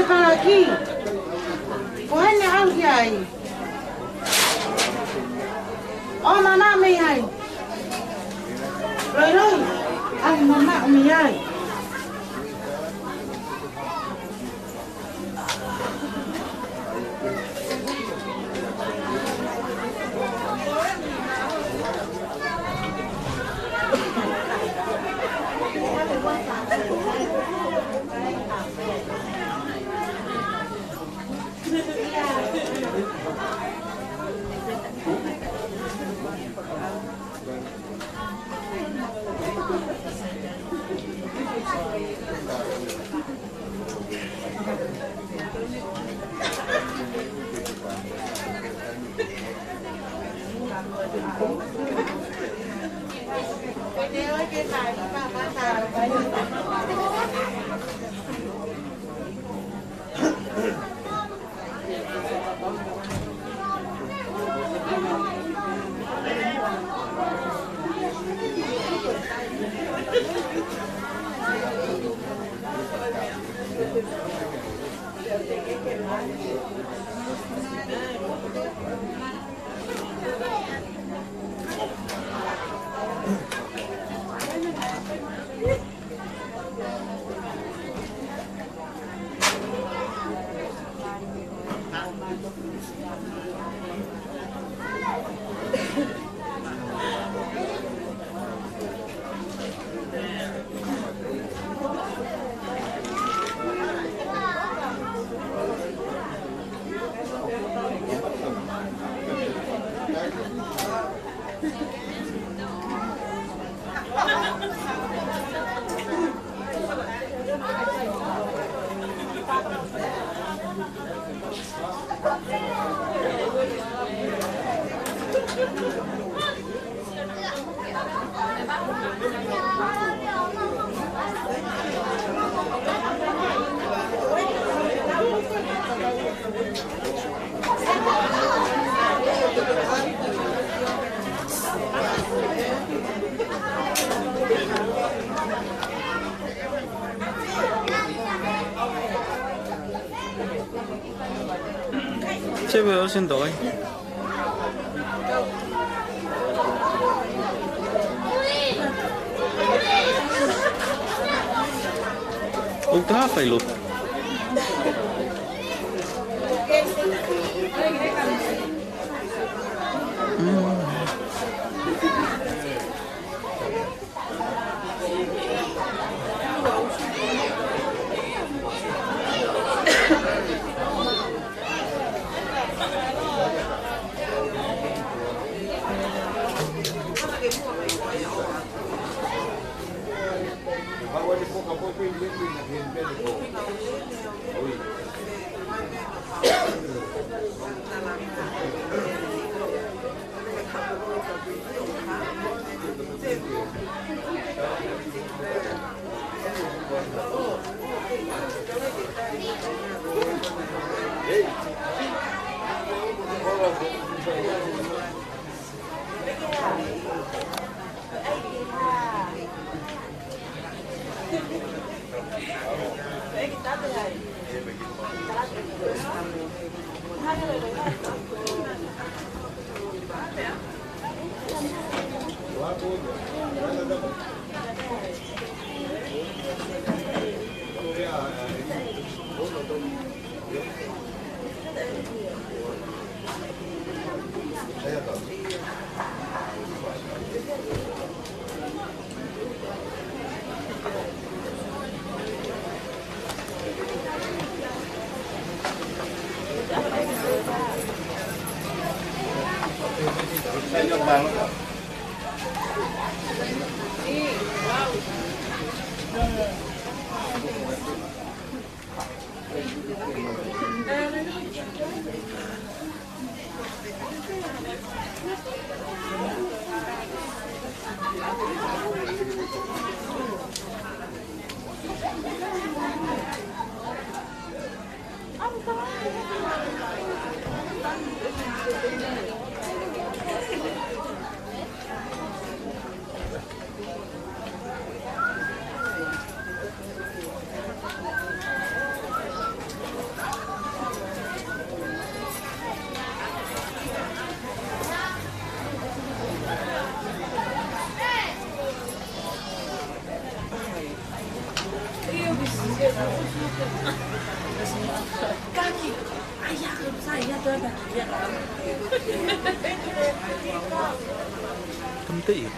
Kalaki. Ko heni au ki ai. ʻO manaʻo mei ai. Loiloi. ʻAi manaʻo mei ai. Seve ʻosi ʻeni. ʻOku taha fai lotu. Kaki. Ai, ya, saya tuh ada. Ya. Kamu tuh iya?